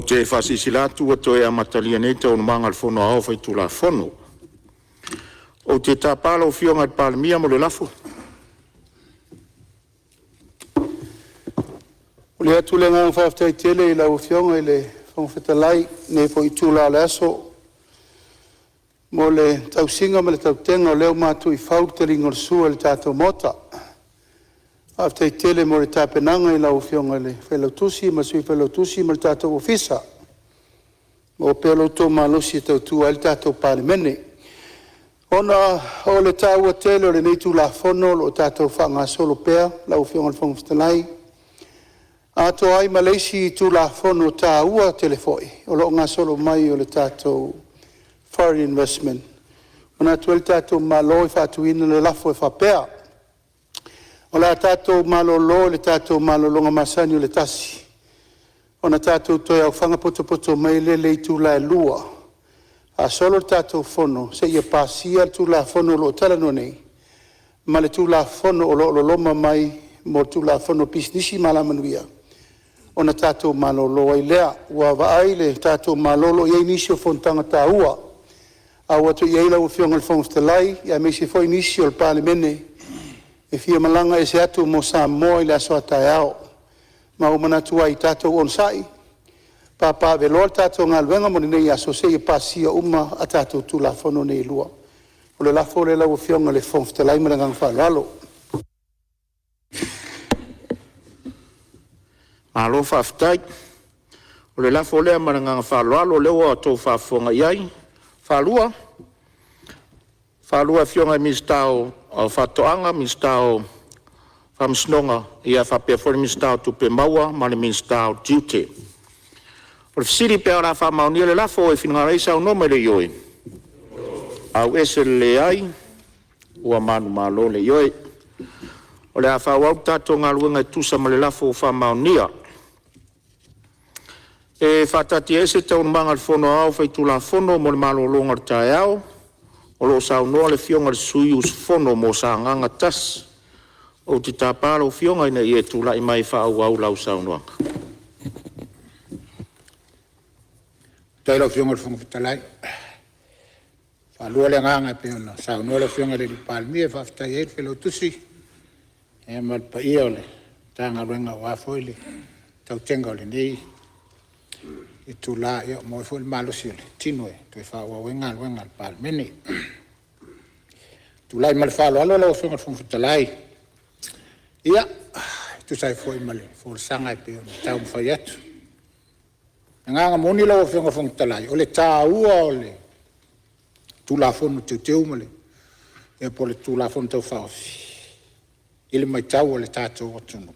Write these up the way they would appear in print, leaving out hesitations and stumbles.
te faasilasila atu ua toe amatalia nei Taualumaga a le Fono Aoao Faitulafono. Ou te tapa lau Afioga i le Palemia mo le lafo. E momoli atu le agaga faafetai tele i lau Afioga i le Fofoga Fetalai i lenei foi itula o le aso mo le tausiga ma le tautega o lea ua matu i fau le taliga o le sua i le tatou Maota. Faafetai tele mo le tapenaga i lau Afioga i le Failautusi ma le Sui Failautusi ma le tatou Ofisa, maua pea lo outou malosi e tautua ai le tatou Palemene. Ona o le taua tele o lenei Tulafono o lo o tatou faagasolo pea lau Afioga i le Fofoga Fetalai, atoa ai ma le isi Tulafono taua tele foi o lo o gasolo mai o le tatou Foreign Investment, e manatu ai le tatou Malo e faatuina le lafo e faapea, O le a tatou malolo i le tatou malologa masani i le 1:00 ona tatou toe aofaga potopoto mai lea i le itula e 2:00 faasolo le tatou Fono seia pasia le Tulafono o lo o talanoa nei ma le Tulafono o lo o loloma mai mo le Tulafono o Pisinisi ma Alamanuia, ona tatou malolo ai lea. Ua vaai le tatou Malo o lo o i ai nisi o fonotaga taua a ua atu i ai lau Afioga i le Fofoga Fetalai aemaise foi nisi o le Palemene e fia malaga ese atu mo Samoa i le aso a taeao. Ma ua manatu ai, tatou onosai, papaaveloa le tatou galuega mo lenei aso seia pasia uma a tatou Tulafono nei e lua. O le lafo lea lau Afioga i le Fofoga Fetalai ma le agaga faaaloalo. Malo faafetai. O le lafo lea ma le agaga faaaloalo o lea ua outou faafofoga i ai. E faalua, e Afioga i Minisita o Faatoaga Minisita o Faamasinoga faapea foi le Minisita o Tupe Maua ma le Minisita o Tiute. O le fesili pe o le a faamaonia le lafo, ua e finagalo ai saunoa mai le ioe, auese le leai ua manumalo le ioe. O le a faaauau le tatou galuega e tusa ma le lafo ua faamaonia. E faataatiaese Taualumaga a le Fono Aoao Faitulafono mo le malologa o le taeao o lo o saunoa le Afioga i le sui usufono mo Sagaga 1. Ou te tapa lau Afioga ina ia e tulai mai e faaauau lau saunoaga. Faafetai i lau Afioga i le Fofoga Fetalai. E faalua le agaga e pei ona saunoa le Afioga i le Palemia e faafetai ai le Failautusi ma le paia o le Matagaluega aua foi le tautega o lenei itula, ua maua ai foi le malosi o le tino e toe faaauau ai galuega a le Palemene. Tulai ma le faaaloalo lau Afioga i le Fofoga Fetalai e tusa ai foi ma le folasaga e pei ona taumafai atu. O le agaga moni lau Afioga i le Fofoga Fetalai, o le taua o le Tulafono Teuteu po o le Tulafono Tau Faaofi i le matau a le tatou atunuu,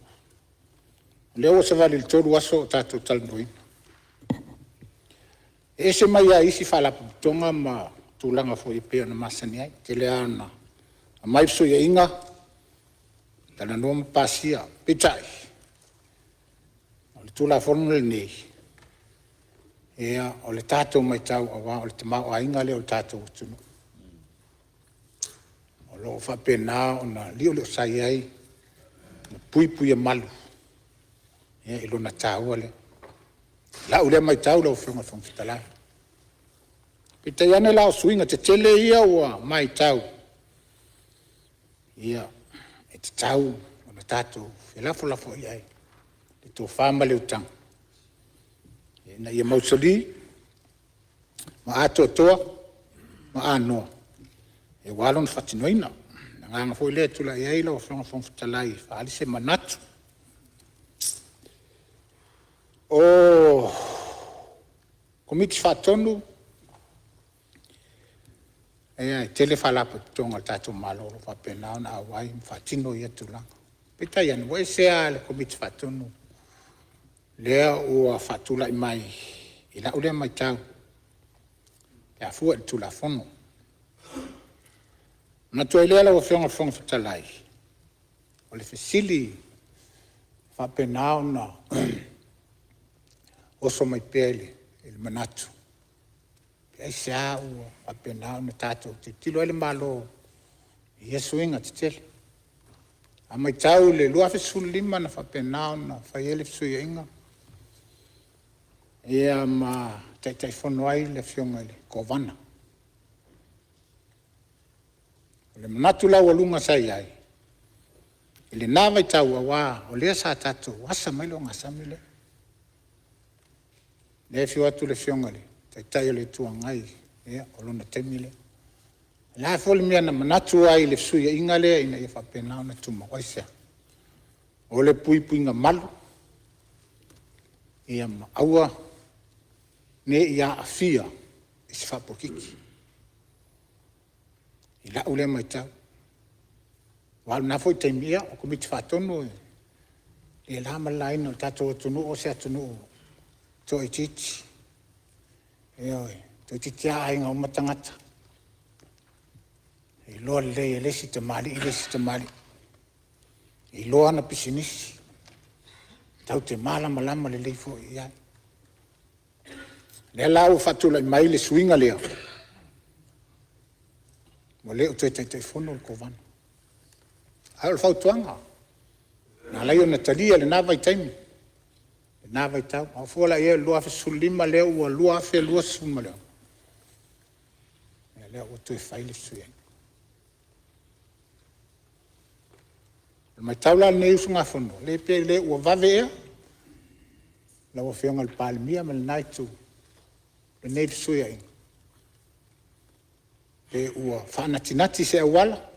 o lea ua savali i le 3 aso o tatou talanoaina. E ese mai lava i isi Faalapotopotoga ma tulaga foi e pei ona masani ai. E tele lava ina aumai fesuiaiga, talanoa ma pasia. Peitai, o le Tulafono lenei, o le tatou matau aua o le tamaoaiga lea o le tatou atunuu, o lo o faapena ona lioliosai ai ma puipuiamalu i lona taua lea. I lau lea matau lau Afioga i le Fofoga Fetalai. Peitai ane la o suiga tetele ia ua matau, ia, e tatau ona tatou felafolafoai ai i le tofa ma le utaga ina ia mausali ma atoatoa ma anoa aua lona faatinoina. O le agaga foi lea e tulai ai lau Afioga i le Fofoga Fetalai e faaali se manatu. O Komiti Faatonu, e tele Faalapotopotoga a le tatou Malo o lo o faapena ona auai ma faatino ia tulaga. Peitai ane, ua ese lava le Komiti Faatonu lea ua faatulai mai i lau lea matau e afua i le Tulafono. Ona manatu ai lea lau Afioga i le Fofoga Fetalai, o le fesili e faapena ona oso mai pea i le manatu, pe aisea ua faapena ona tatou tilotilo ai le Malo i ia suiga tetele. A matau i le 2015 na faapena ona fai ai le fesuiaiga. Ma Taitaifono ai le Afioga i le Kovana. O le manatu laualuga sa i ai i lena vaitau, aua o lea sa tatou asa mai le ogasami lea. O lea e afio atu le Afioga i le Taitai o le Itu Agai, o lona taimi lea. O le a foi le mea na manatu ai i le fesuiaiga lea ina ia faapena ona tumau. Aisea? O le puipuiga malu ia ma aua ne i aafia i se faapolokiki i lau lea matau. Aua o lena foi taimi, o Komiti Faatonu e le na ma le laina o le tatou atunuu o se atunuu toaitiiti. Ioe, toeitiiti lava aiga uma tagata, e iloa lelei e le isi tamalii le isi tamalii, e iloa ana pisinisi, tatou te malamalama lelei foi i ai. O lea la ua faatulai mai le suiga lea, ua le o toe Taitaifono le Kovana. A o le fautuaga na ala ai ona talia i lena vaitaimi lena vaitau. A fua la i ai o le 2015 lea ua 2026, ia lea ua toe fai le fesuiaiga. O le matau la a lenei usugafono, pe le ua vave ea lau Afioga i le Palemia ma lena itu lenei fesuiaiga? Pe ua faanatinati se auala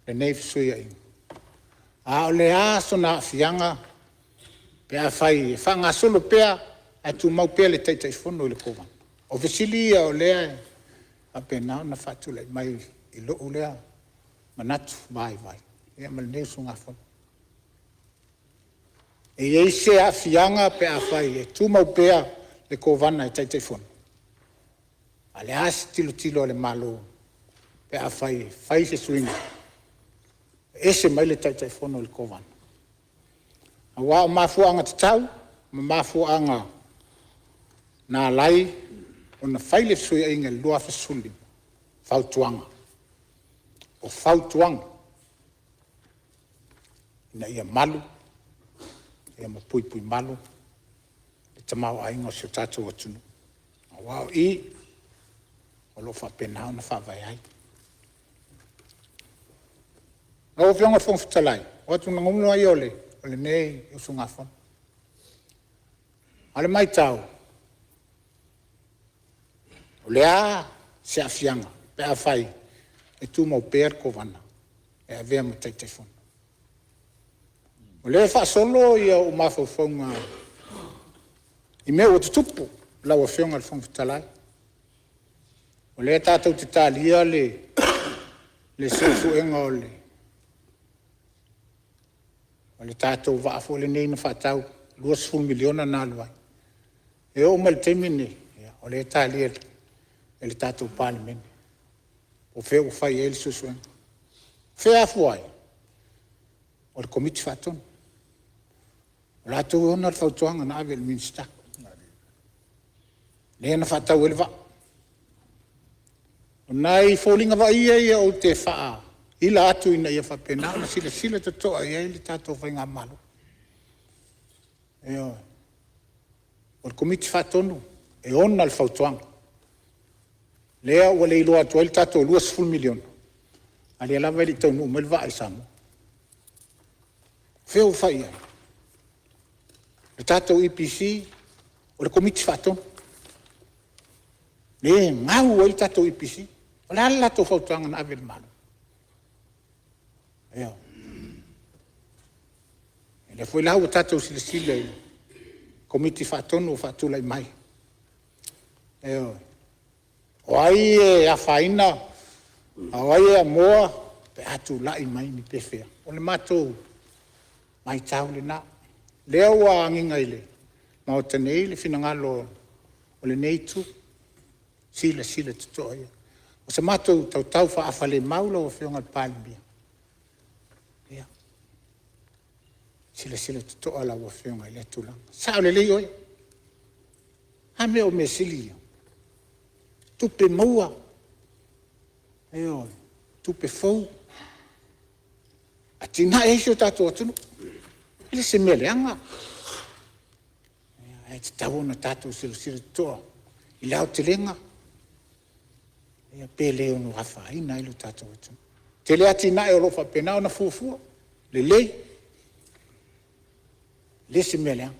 lenei fesuiaiga? A o le a sona aafiaga pe afai e faagasolo pea ae tumau pea le Taitaifono i le Kovana? O fesili ia o lea e faapena ona faatulai mai i lou lea manatu vaivai ma lenei usugafono. E i ai se aafiaga pe afai e tumau pea le Kovana e Taitaifono? A o le a se tilotilo a le Malo pe afai e fai se suiga e ese mai le Taitaifono i le Kovana? Aua o mafuaaga tatau ma mafuaaga na ala ai ona fai le fesuiaiga i le 2015, o fautuaga. O fautuaga ina ia malu ma puipuimalu le tamaoaiga o si o tatou atunuu, aua o i o lo o faapena ona faavae ai. Lau Afioga i le Fofoga Fetalai, o atugaluga ia o lenei usugafono. A o le matau, o le a se aafiaga pe afai e tumau pea le Kovana e avea ma Taitaifono? O lea e faasolo ou mafaufauga i mea ua tutupu lau Afioga i le Fofoga Fetalai. O lea tatou te talia le suesuega o le tatou vaa foi lenei na faatau, $20 miliona na alu ai. E oo mai i le taimi lenei, o lea e talia e le tatou Palemene, o fea ua fai i ai le suesuega. O fea e afua ai? O le Komiti Faatonu, o latou e ona le fautuaga na ave i le Minisita, lea na faatau ai le vaa. O nai foliga vaaia ia ou te faaila atu ina ia faapena ona silasila totoa i ai le tatou Faigamalo. Ioe. O le Komiti Faatonu e ona le fautuaga, lea ua le iloa atu ai le tatou $20 miliona, a o lea lava e le i taunuu mai le vaa i Samoa. O fea ua fai i ai? O le tatou EPC, o le Komiti Faatonu lea e gau ai le tatou EPC. O le a le latou fautuaga na ave i le Malo? Ioe. O lea foi la ua tatou silasila i Komiti Faatonu ua faatulai mai, ioe. O ai e afaina a o ai e amoa pe a tulai mai ni pefea? O le matou matau lena, lea ua agiga i le Maota nei le finagalo o lenei Itu, silasila totoa i ai. O se matou tautau faafalemau lau Afioga i le Palemia, ia silasila totoa lau Afioga i lea tulaga. E sao lelei oe, a mea o mea sili ia? Tupe maua, ioe, tupe fou, atiae ai si o tatou atunuu. E le o se mea leaga. Ae tatau ona tatou silasila totoa i le aotelega, pe le ono afaina ai lo tatou atunuu. E tele atinae o lo o faapena ona fuafua lelei, e le o se mea leaga.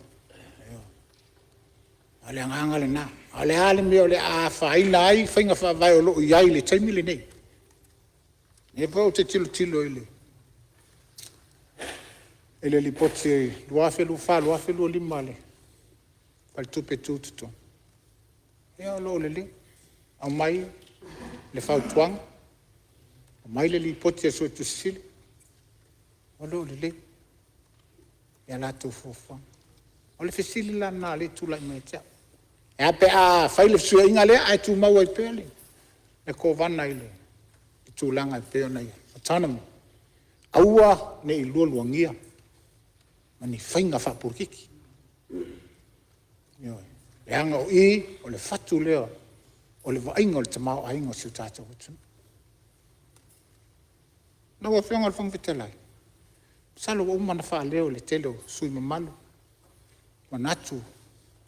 A o le agaga lena, a o le a le mea o le a afaina ai faiga faavae o lo o i ai i le taimi lenei? O lea foi ou te tilotilo i le Lipoti 2024/2025 a le Faletupe Tutotonu, ia o lo o lelei, aumai le fautuaga, aumai le lipoti a le Suetusi Sili, o lo o lelei a latou fuafuaga. O le fesili la lena o lea e tulai mai ia te au, e a pe a fai le fesuiaiga lea ae tumau ai pea le Kovana i le tulaga e pei ona i ai, autonomy. Aua ne i lualuagia ma ni faiga faapolokiki. Ioe. Leaga o i, o le fatu lea o le vaaiga o le tamaoaiga o si o tatou atunuu. Lau Afioga i le Fofoga Fetalai, masalo ua uma ona faaleo e le toatele o sui usufono mamalu manatu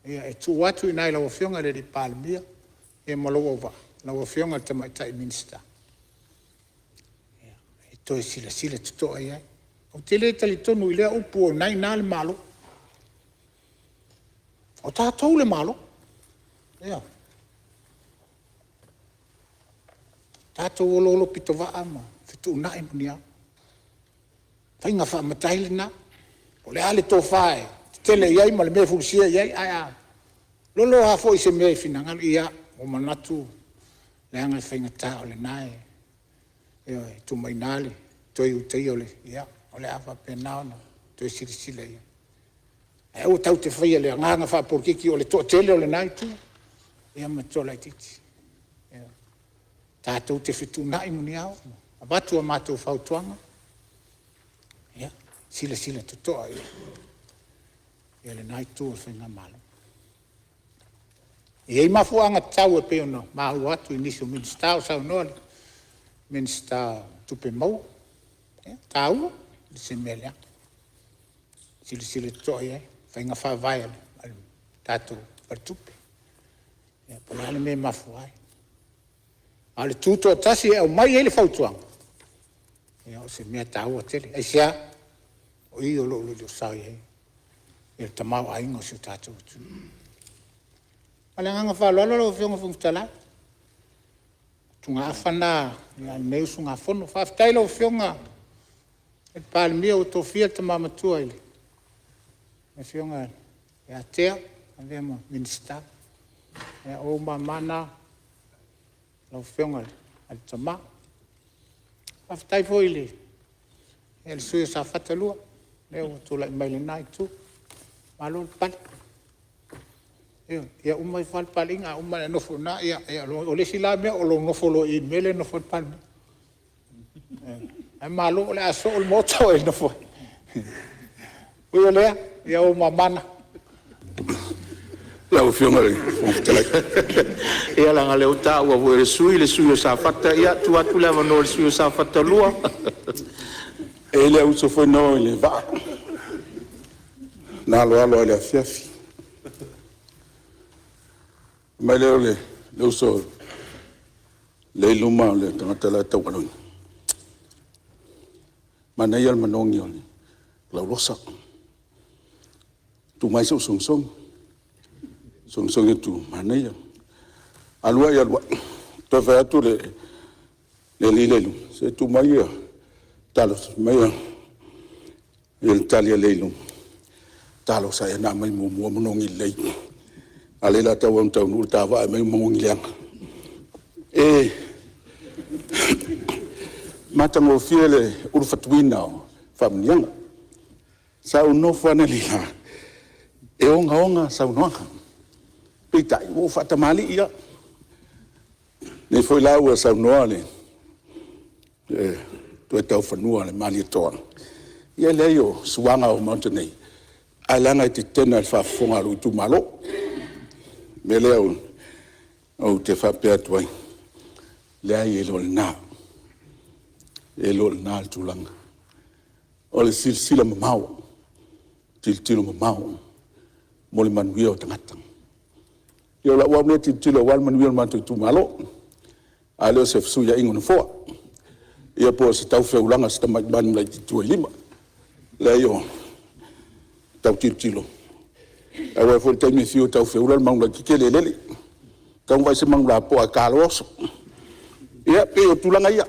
e tuu atu i ina i lau Afioga i le Palemia ma lou auvaa, lau Afioga i le Tamaitai Minisita, e toe silasila totoa i ai. Ou te le talitonu i lea upu o lena e i ina le Malo. O tatou le Malo. Ioe. Tatou oloolo pitovaa ma fetuunai ma ni a. Faiga faamatai lena, po o le a le tofa e tetele i ai ma le mea e fulisia i ai, ae a lolo lava foi i se mea e finagalo, ia ua manatu leaga e faigata o lena e tuu mai i ina le toe ulutaia o le… ia o le a faapena ona toe silasila i ai. Ae aua tatou te faia i le agaga faapolokiki o le toatele o lena itu ma le toalaitiiti. Ioe. Tatou te fetuunai muniao, avatu a matou fautuaga, ia silasila totoa i ai lena itu o le Faigamalo. E i ai mafuaaga tatau e pei ona maua atu i nisi o Minisita o saunoa le Minisita o Tupe Maua, ia e taua, e le o se mea leaga. Silasila totoa i ai i faiga faavae a le tatou faletupe, po o le a le mea e mafua ai. A o le tutoatasi e aumai ai le fautuaga, ia o se mea taua tele. Aisea? O i o lo o liliusau i ai le tamaoaiga o si o tatou atunuu. Ma le agaga faaaloalo lau Afioga i le Fofoga Fetalai, o motugaafa na a lenei usugafono. Faafetai i lau Afioga i le Palemia ua tofia le tama matua le Afioga ia Tea e avea ma Minisita. Ia o ou mama na lau Afioga i le tama. Faafetai foi i le sui usufono mo Safata 2, le ua tulai mai i lena Itu, malo le pale. Ioe. Ia uma ifo lava le Palemia, a uma ona e nofo i ina, o le isi la mea o lou nofo loa i i i le mea lea e nofo ai le Palemia. Ae malo o le a soo le Maota o e nofo ai. Ui o lea, ia o ou mama na. Lau Afioga i le Fofoga Fetalai… Ia leaga o lea ua taua foi e le sui usufono le sui usufono o Safata, ia tuu atu le avanoa i le sui usufono mo Safata 2. E i ai le uso foi na o i le vaa, na aloalo lava i le afiafi. Fai mai lea o le uso lea e i luma o le tagata la e taualoina, manaia le manogi o le laulosa, tuu mai sou sogisogi, sogisogi atu, manaia. Alu ae alu ae, toe fai atu le alii lea i luma, se tuu mai ia Talosa. Fai mai le tali a le i luma, talosa ea na aumai muamua manogi lelei, a o lea o le a tauau ina taunuu le ta vaa e aumai manogi leaga. E matagofie le ulufatuina o faamanuiaga. Sa ou nofo lava analeila e ogaoga saunoaga, peitai ua ou faatamalii lava. O lenei foi la ua saunoa le Toetaufanua a le Malietoa, ia e leai o suaga lava o le Maota nei, ae leaga e te tetena i le faafofoga a lou itumalo. O le mea lea ou te faapea atu ai, leai e le o lena, e le o lena le tulaga. O le silasila mamao, tilotilo mamao. mo le manuia o tagata. Ia o lau lava mea tilotilo aua le manuia o le matou itumalo, ae le o se fesuiaiga o nofoa, ia po o se tau feulaga o se tamai manu laitiiti ua i lima. Leai ou te tau tilotilo, aua e oo foi i le taimi e fiu e tau feula le manu laitiiti e le lele, e tatau ona vaai se manu lapoa e ta loa oso. Ia, pei o tulaga ia.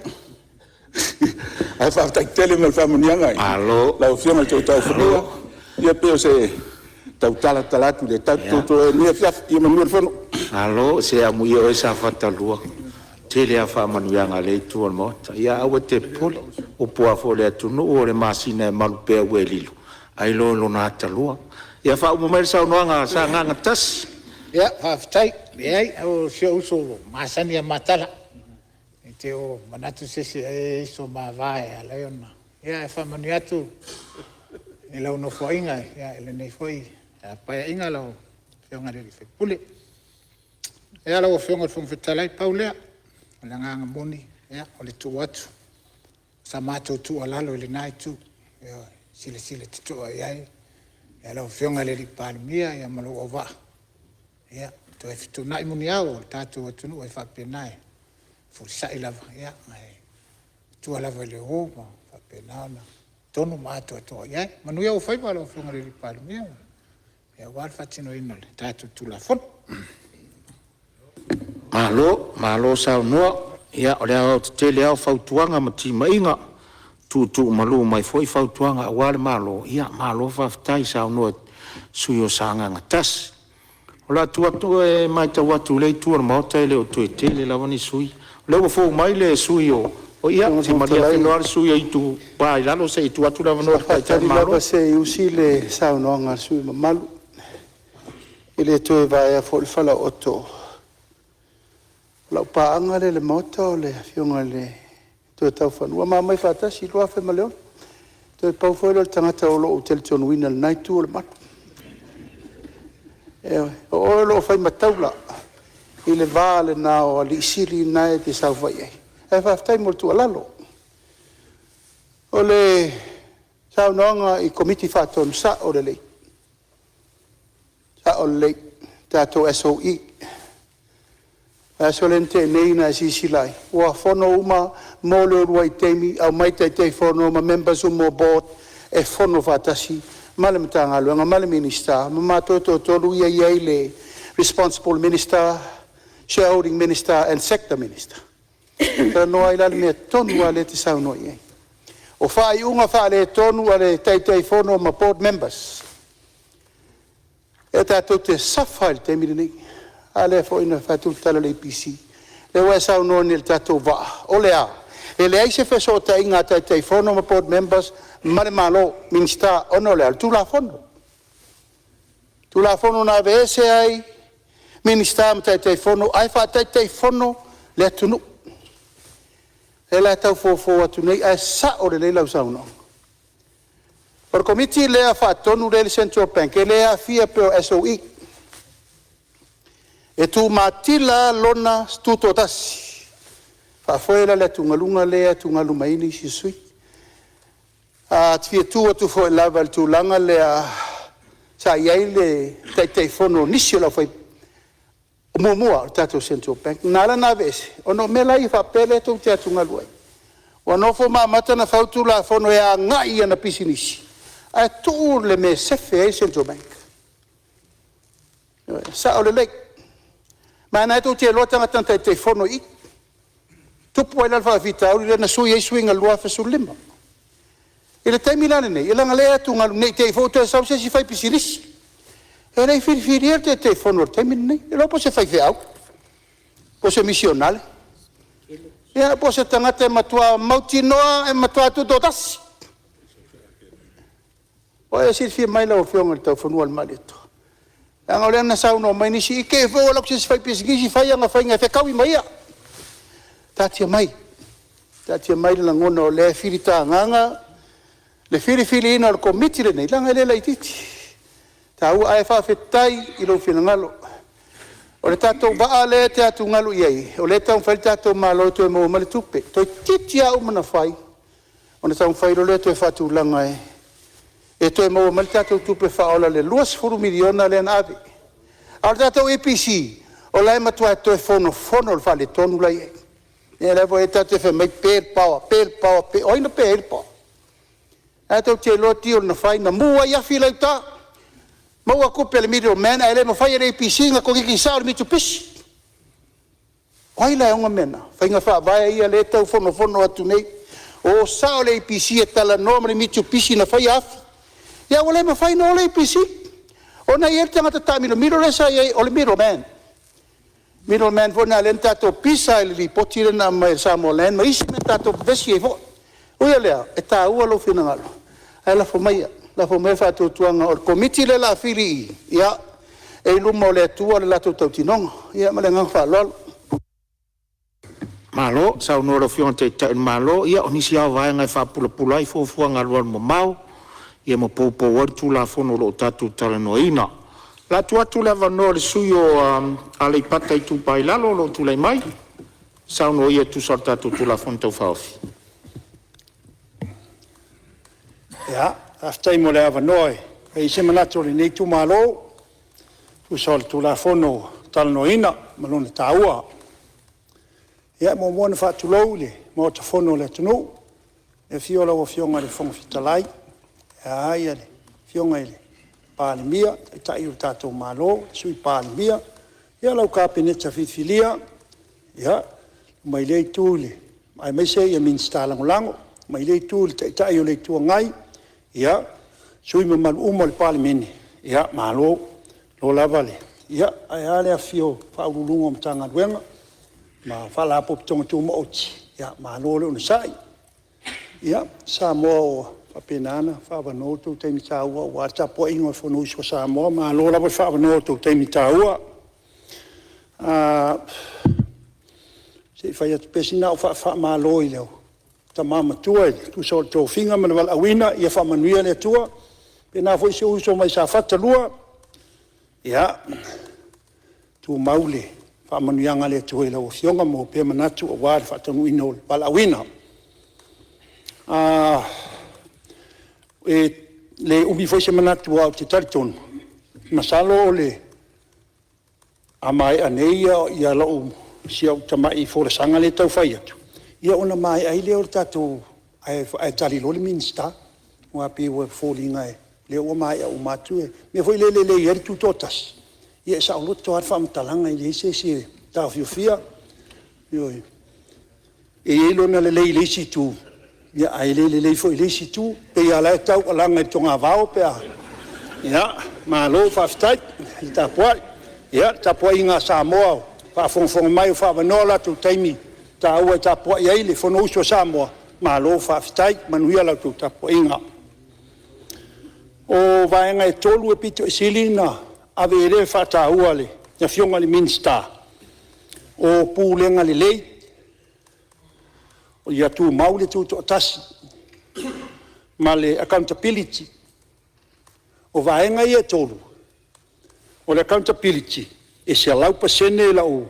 Ae faafetai tele mo le faamanuiaga i lau Afioga i le Toetaufanua. Ia pei o se tau talatala atu i lenei afiafi. Ia manuia le fono. Malo. Se amuia oe Safata 2, e tele lava faamanuiaga a lea itu o le Maota. Ia aua e te popole, o upu lava foi a le atunuu, o le masina e malu pea ua e lilo, ae iloa i lona atalua. Ia faauma mai le saunoaga a Sagaga 1. Ia faafetai, leai o si ou uso ua masani lava ma tala, e te o manatu se isi ai e i ai so ma va e ala ai ona… Ae faamanuia atu i lau Nofoaiga i lenei foi Paeaiga lau Afioga i le sui usufono. Ia lau Afioga i le Fofoga Fetalai, pau lea o le agaga moni o le tuu atu o sa matou tuualalo i lena itu, e silasila totoa i ai lau Afioga i le Palemia ma lou auvaa, ia toe fetuunai muniao o le tatou atunuu e faapena, e fefulisai lava ae matua lava i le uo ma faapena ona tonu ma atoatoa i ai. Manuia ou faiva lau Afioga i le Palemia aua le faatinoina o le tatou Tulafono. Malo, malo saunoa. Ia o le aoaotetele lava o fautuaga ma timaiga, tuutuumalu mai foi fautuaga aua le Malo, ia malo faafetai saunoa i le sui usufono mo Sagaga 1. O le a tuu atu, e matau atu i lea itu o le Maota e le o toe tele lava ni sui usufono. O lea ua fou mai le sui usufono mo… Ia, se malie atu le sui usufono mo le Itupa i Lalo se i tuu atu le avanoa i le Taitai o le Sa faatali Malo. lava se i usi le saunoaga a le sui usufono mamalu, e le toe vaea foi le falaooto. O lau paaga lea i le Maota o le Afioga i le Toetaufanua, ma omai faatasi i le 2006. Toe pau foi lea o le tagata o lo o ou talitonuina i lena itu o le malu. Ioe. O oe o lo o fai ma taula i le va lena o alii sili na e te saofai ai, ae faafetai mo le tuualalo. O le saunoaga i Komiti Faatonu, e sao lelei, sao lelei, tatou SOE. O le aso lea na tea nei na e silasila ai, ua fono uma mo le uluai taimi, aumai Taitaifono ma members uma o Board e fono faatasi ma le Matagaluega ma le Minisita ma matou e toatolu ia e i ai le responsible Minister, shareholding Minister and Sector Minister. E talanoa ai la i le mea tonu lava lea e te saunoa i ai. O faaiuga faaletonu a le Taitaifono ma Board Members, e tatou te suffer ai i le taimi lenei. A lea foi na fai atu le tala a le EPC, lea ua e saunoa nei i le tatou vaa, o le a? E leai se fesootaiga a Taitaifono ma Board Members ma le Malo, Minisita, ona o le a? O le Tulafono. Tulafono na aveese ai Minisita ma Taitaifono ae faa-Taitaifono le atunuu. O lea la e tau fofo atu nei, ae sao lelei lau saunoaga. O le Komiti lea Faatonu lea e i le Central Bank, e le aafia pei o SOE. E tumatila lava lona tutoatasi, e faafoe la le atugaluga lea e atugalu mai ai nisi o sui usufono. A e fia tu atu foi lava i le tulaga lea sa i ai le Taitaifono o nisi o le aufai... muamua o le tatou Central Bank, na ala ona aveese, ona o mea la ia faapea lea tou te atugalu ai. Ua nofo ma amata ona fau Tulafono e agai i ana pisinisi, ae tuu le mea e sefe ai le Central Bank. E sao lelei. Ma o lena tou te iloa tagata na taitaifono i i, tupu ai la le faafitauli lea na sui ai suiga i le 2015. I le taimi la lenei, leaga o lea e atugalu ne i te i foi ua toe sau se isi fai pisinisi. E le i filifilia le Taitaifono i le taimi lenei, le iloa po o se faifeau, po o se misionare, ia po o se tagata e matua mautinoa e matua tutoatasi. Ua e silafia mai lau Afioga i le Taufanua o le Malietoa, leaga o lea na saunoa mai nisi, i te i foi ua alu atu se isi faipisinisi fai ana faiga e fetaui ma ia. Taatia mai, taatia mai le lagona o lea e filitagaga le filifiliina o le Komiti lenei, leaga e le laitiiti, e taua. Ae faafetai i lou finagalo. O le tatou vaa lea e te atugalu i ai, o lea e taumafai le tatou Malo e toe maua mai le tupe, toeitiiti lava uma ona fai ona taumafai loa lea e toe faatulaga e toe maua mai le tatou tupe faaola i le $20 miliona lea na ave. A o le tatou EPC, o la e matua toe fonofono le faaletonu la e i ai. Ia lea foi ta te fai mai pe le power, pe le power, o ai na pe ai le power? O lena tou te iloa deal na fai, na mu ai afi la e i uta, maua tupe a le middle man ae le mafai e le EPC ona koneti sao i le Mitsubishi. O ai la e ona mea na? Faiga faavae ia lea e tau fonofono atu nei, o sao le EPC e talanoa ma le Mitsubishi na faia afi, ae ua le mafai ona o le EPC ona e i ai le tagata taamilomilo lea sa i ai o le middle man, middle man foi lena lea na tatou pisa ai i le lipoti lea na aumai e le Samoa Land ma isi mea na tatou vevesi ai foi. Ui o lea, e taua lou finagalo, ae lafo maia, lafo maia le faatuatuaga o le Komiti lea o le a fili i i, ia, e i luma o le Atua le latou tautinoga. Ia ma le agaga faaaloalo. Malo saunoa i lau Afioga i le Taitai o le Malo. Ia o nisi lava o vaega e faapulapula ai fuafuaga alualumamao ma poupou ai le Tulafono o lo o tatou talanoaina. O le a tuu atu le avanoa i le sui usufono mo Aleipata Itupa i Lalo o lo o tulai mai e saunoa ia e tusa o le tatou Tulafono Tau Faaofi. Faafetai mo le avanoa e fai ai se manatu o lenei itumalo e tusa o le Tulafono ua talanoaina ma lona taua. Ia, e muamua ona faatulou i le Maota Fono o le atunuu i le afio o lau Afioga i le Fofoga Fetalai, ae a le Afioga i le Palemia, le Taitai o le tatou Malo, le Sui Palemia, lau Kapeneta filifilia, mai lea itu aemaise Minisita Lagolago. Mai lea itu i le Taitai o le Itu Agai, sui usufono mamalu uma o le Palemene, malo lava le… Ae a le afifio o Ofisa Sili o Pulega o Matagaluega ma Faalapotopotoga Tumaoti, malo le onosai. Ia, Samoa ua faapena ona faaavanoa lo outou taimi taua aua le tapuaiga o le Fonousu a Samoa, malo lava le faaavanoa i lo outou taimi taua. Se i fai atu pea sina au faamalo i le tama matua e tusa o le tofiga ma le valaauina, ia faamanuia le Atua. E faapena foi si ou uso mai Safata 2, ia tumau le faamanuiaga a le Atua i lau Afioga, maua pea manatu aua le faataunuuina o le valaauina. E le umi foi se manatu aua ou te talitonu, masalo a maea nei si au tamai folasaga lea e tau fai atu, ia ona maea ai lea o le tatou… ae tali loa le Minisita. Aua e pei e foliga o lea ua maea uma atu le mea foi lele e lelei ai le tutoatasi, ia e saoloto lava le faamatalaga e leai se isi e taofiofia. Ioe. E i ai lona lelei i le isi itu, ae le lelei foi i le isi itu. E pei lava o la e taualaga i le togavao pe a… Ia, malo faafetai le tapuai. Ia, le tapuaiga a Samoa o faafogafoga mai o faaavanoa o latou taimi taua e tapuai ai le Fonousu a Samoa, malo faafetai. Manuia la outou tapuaiga. O vaega e tolu e aupito sili ona ave i ai le faataua a le Afioga i le Minisita, o pulega lelei, ia tumau le tutoatasi ma le accountability. O vaega ia e tolu, o le accountability, e 100% lau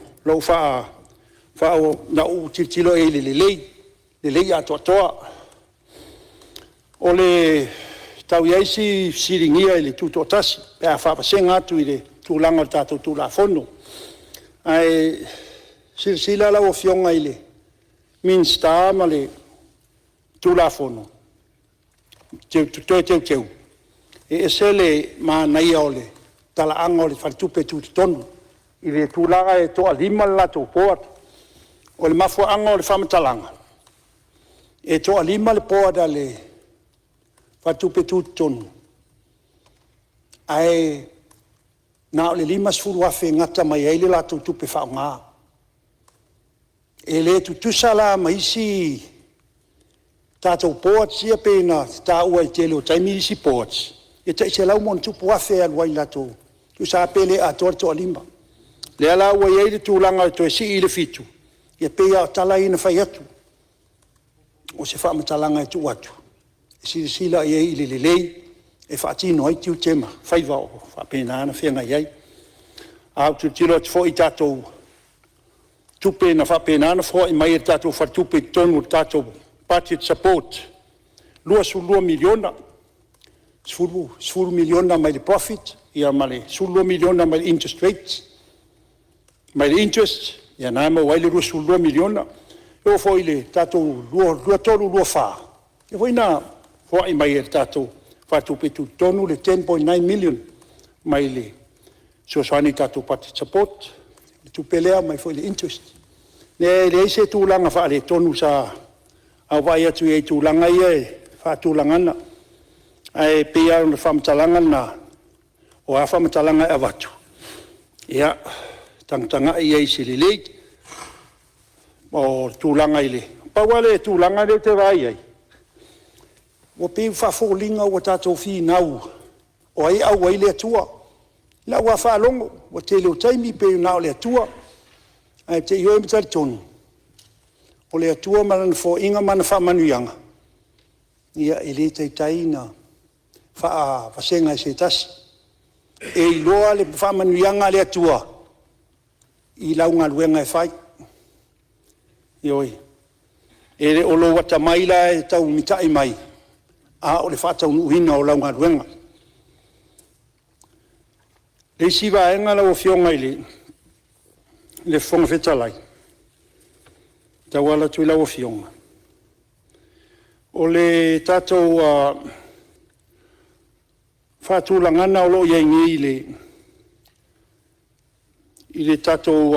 tilotilo i ai i le lelei, lelei atoatoa. E tau i ai si fesiligia i le tutoatasi pe a faavasega atu i le tulaga o le tatou Tulafono. Ae silasila lau Afioga i le Minisita ma le Tulafono Toe Teuteu, e ese le manaia o le talaaga o le faletupe tutotonu i le tulaga e toalima le latou board. O le mafuaaga o le faamatalaga, e toalima le board a le faletupe tutotonu, ae na o le $50,000 e gata mai ai le latou tupe faaaoga. E le tutusa la ma isi tatou boards ia pei ona taua i le tele o taimi isi boards, e tai $100+ e alu ai i latou… Tusa lava pe le atoa le toalima. O lea la ua i ai le tulaga e toe sii i le 7, ia pei lava o tala ia na fai atu, o se faamatalaga e tuu atu e silasila i ai i le lelei e faatino ai tiute ma faiva o lo o faapena ona feagai ai. A ou tilotilo atu foi i tatou tupe na faapena ona foai mai e le tatou faletupe i totonu o le tatou budget support, e $22 miliona. $10 miliona mai le profit ma le $12 miliona mai le interest rate, mai le interest, ia lena e maua ai le $22 miliona. E oo foi i le tatou 2023/2024, lea foi na foai mai e le tatou Faletupe Tutotonu le $10.9 million mai le fesoasoani i le tatou Budget Support, le tupe lea mai foi le interest. E leai se tulaga faaletonu sa vaai atu i ai i tulaga ia i le faatulagaga. Ae pei lava o le faamatalaga lena, o a faamatalaga e avatu, ia tagatagai i ai i se lelei. Na pau lava le tulaga lea ou te vaai i ai, ua pei e faafoliga ua tatou finau o ai e au ai le Atua. I lau lava faalogo, ua tele o taimi pei na o le Atua, ae ou te ioe ma talitonu, o le Atua ma Lana foaiga ma ana faamanuiaga, e le taitai ona faavasega e se tasi. E iloa le faamanuiaga a le Atua i lau galuega e fai. Ioe. E le o lou atamai la e tau mitai mai, a o le faataunuuina o lau galuega. O le isi vaega lau Afioga i le Fofoga Fetalai e tauala atu i lau Afioga, o le tatou faatulagaga o lo o i ai nei i le tatou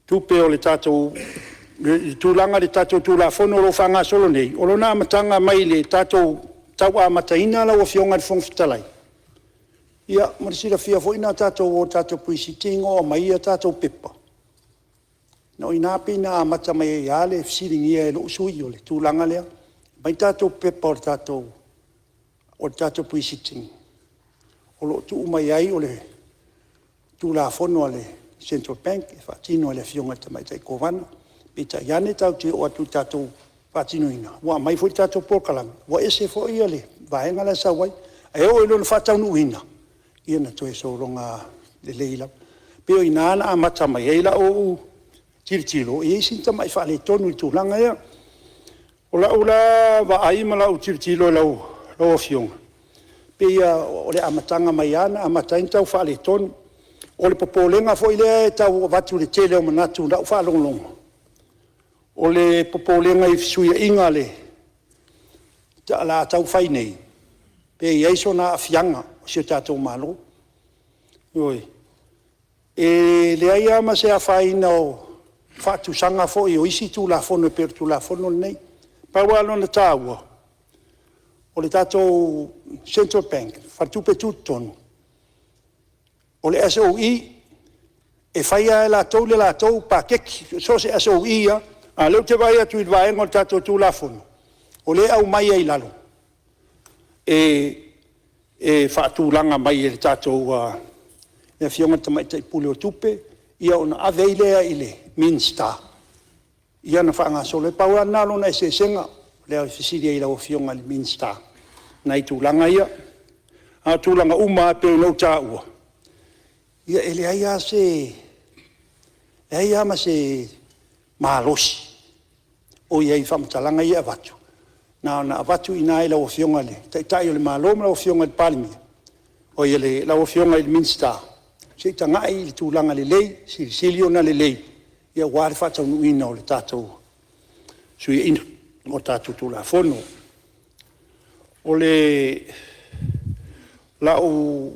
tupe o le tulaga i le tatou Tulafono o lo o faagasolo nei, o lona amataga mai i le tatou tau amataina lau Afioga i le Fofoga Fetalai, ia mo le silafia foi na tatou o i le tatou Pre-Sitting o aumai a tatou pepa, o i ina pei ona amata mai ai lava le fesiligia e lou sui usufono o le tulaga lea. Aumai tatou pepa o le tatou Pre-Sitting o lo o tuu mai ai o le Tulafono a le Central Bank e faatino e le Afioga i le Tamaitai Kovana. Peitai ane tatou te oo atu i le tatou faatinoina ua aumai foi le tatou polokalame ua ese foi le vaega la e sau ai. Ae oo i lona faataunuuina, ia na toe sologa lelei lava. E pei o i ina na amata mai ai lau tilotilo e i ai sina tamai faaletonu i le tulaga lea. O lau la vaai ma lau tilotilo i lau Afioga, pei lava o le amataga mai lava na amata ai ona tau faaletonu. O le popolega foi lea e tau avatu i le tele o manatu i lau faalogologo, o le popolega i fesuiaiga o le a tau fai nei, pe i ai sona aafiaga i si o tatou Malo. Ioe. E leai lava ma se afaina o faatusaga foi o isi Tulafono e pei o le Tulafono lenei. Pau lava lona taua, o le tatou Central Bank, Faletupe Tutotonu, o le SOE, e fai lava e latou le latou paketi, so o se SOE lava. A o lea ou te vaai atu i le vaega o le tatou Tulafono, o lea e aumai ai i lalo, e faatulaga mai e le tatou Afioga i le Tamaitai Pule o Tupe, ia ona ave ai lea i le Minisita ona faagasolo lea. Na pau lava lena o lona eseesega, lea e fesili ai i lau Afioga i le Minisita i nai tulaga ia. A o tulaga uma lava pei ona ou taua, ia e leai lava ma se malosi o i ai i faamatalaga ia e avatu, na ona avatu i ina i lau Afioga i le Taitai o le Malo ma lau Afioga i le Palemia, oi lau Afioga i le Minisita, se i tagai i le tulaga lelei, silisili ona lelei aua le faataunuuina o le tatou fesuiaiga o tatou Tulafono. O lau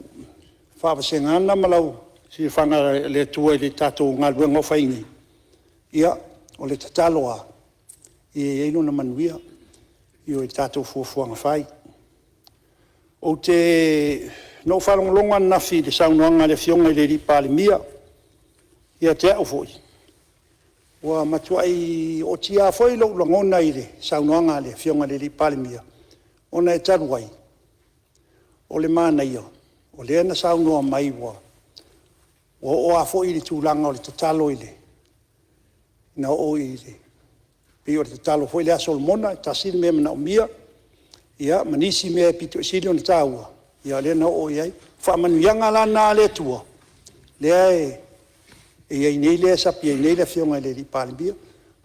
faavasegaga ma lau silafaga e le Atua i le tatou galuega o fai nei, ia, o le tatalo lava ia i ai lona manuia i tatou fuafuaga fai. Na ou faalogologo ananafi i le saunoaga a le Afioga i le Palemia, ia te au foi, ua matuai ootia lava foi lou lagona i le saunoaga a le Afioga i le Palemia, ona e talu ai, o le manaia o lea na saunoa mai ua oo lava foi le tulaga o le tatalo na oo i le… pei o le tatalo foi lea a Solomona e tasi le mea e manaomia, ia ma nisi mea e aupito sili ona taua, ia lea na oo i ai. O faamanuiaga la na a le Atua lea e i ai nei lea e sapi ai nei le Afioga i le Palemia.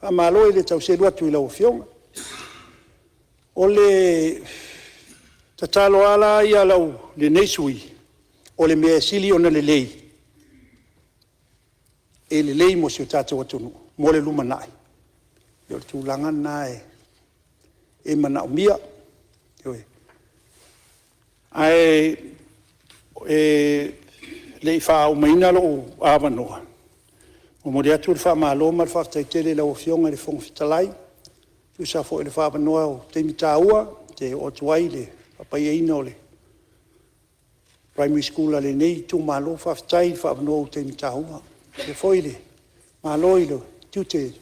Faamalo, e le tau selu atu i lau Afioga. O le tatalo lava la ia a lenei sui usufono, o le mea e sili ona lelei, e lelei mo si o tatou atunuu mo le lumanai, o le tulaga lena e manaomia. Ioe. Ae le i faaumaina lou avanoa, e momoli atu le faamalo ma le faafetai tele i lau Afioga i le Fofoga Fetalai e tusa foi o le avanoa i le taimi taua e te oo atu ai i le faapaia o le primary school a lenei itumalo. Faafetai le faaavanoa i le taimi taua. Faapea foi le malo i tiute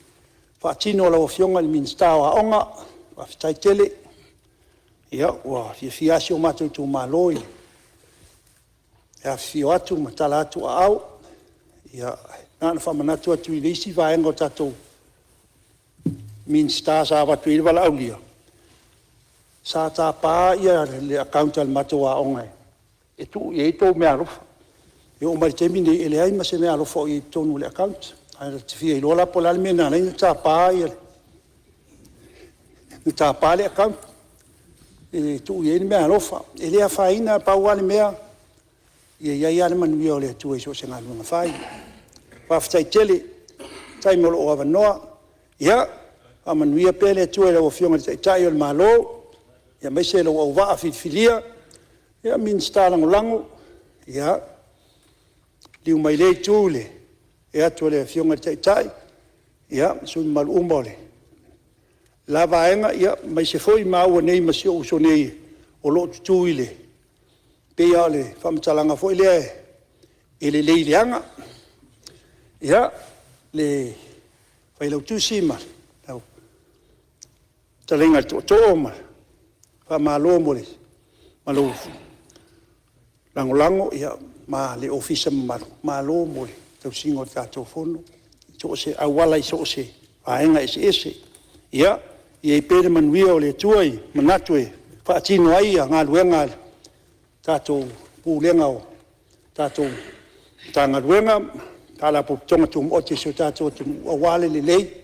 faatino o lau Afioga i le Minisita o Aoga, faafetai tele. Ua fiafia lava si o matou itumalo e afifio atu ma tala atu aao. Ia na ona faamanatu atu i le isi vaega o tatou Minisita sa avatu i ai le valaaulia, sa tapa le account a le matou aoga e tuu i ai a outou meaalofa. E oo mai i le taimi lenei e leai ma se meaalofa o i totonu o le account. Ae ou te fia iloa la po o le a le mea na ala ai ona tapa le account e tuu i ai le meaalofa. E le afaina, pau lava le mea ia i ai lava le manuia o le Atua i so o se galuega fai. Faafetai tele, faafetai mo lou avanoa. Ia faamanuia pea le Atua i lau Afioga i le Taitai o le Malo aemaise lou auvaa filifilia, Minisita Lagolago. Ia, liliu mai i lea Itu i le afio atu o le Afioga i le Taitai ma sui usufono mamalu uma o le la Vaega, aemaise foi maua nei ma si ou uso nei o lo o tutu i le… pei lava o le faamatalaga foi lea, e lelei leaga. Ia, le Failautusi ma lau Fetalaiga i le Tootoo, faamalo mo lou lagolago ma le ofisa mamalu, malo mo le tausiga o le tatou Fono i so o se auala i so o se vaega eseese. Ia i ai pea le manuia o le Atua i manatu e faatino ai galuega a le tatou Pulega o tatou Matagaluega ma Faalapotopotoga Tumaoti a si o tatou atunuu aua le lelei.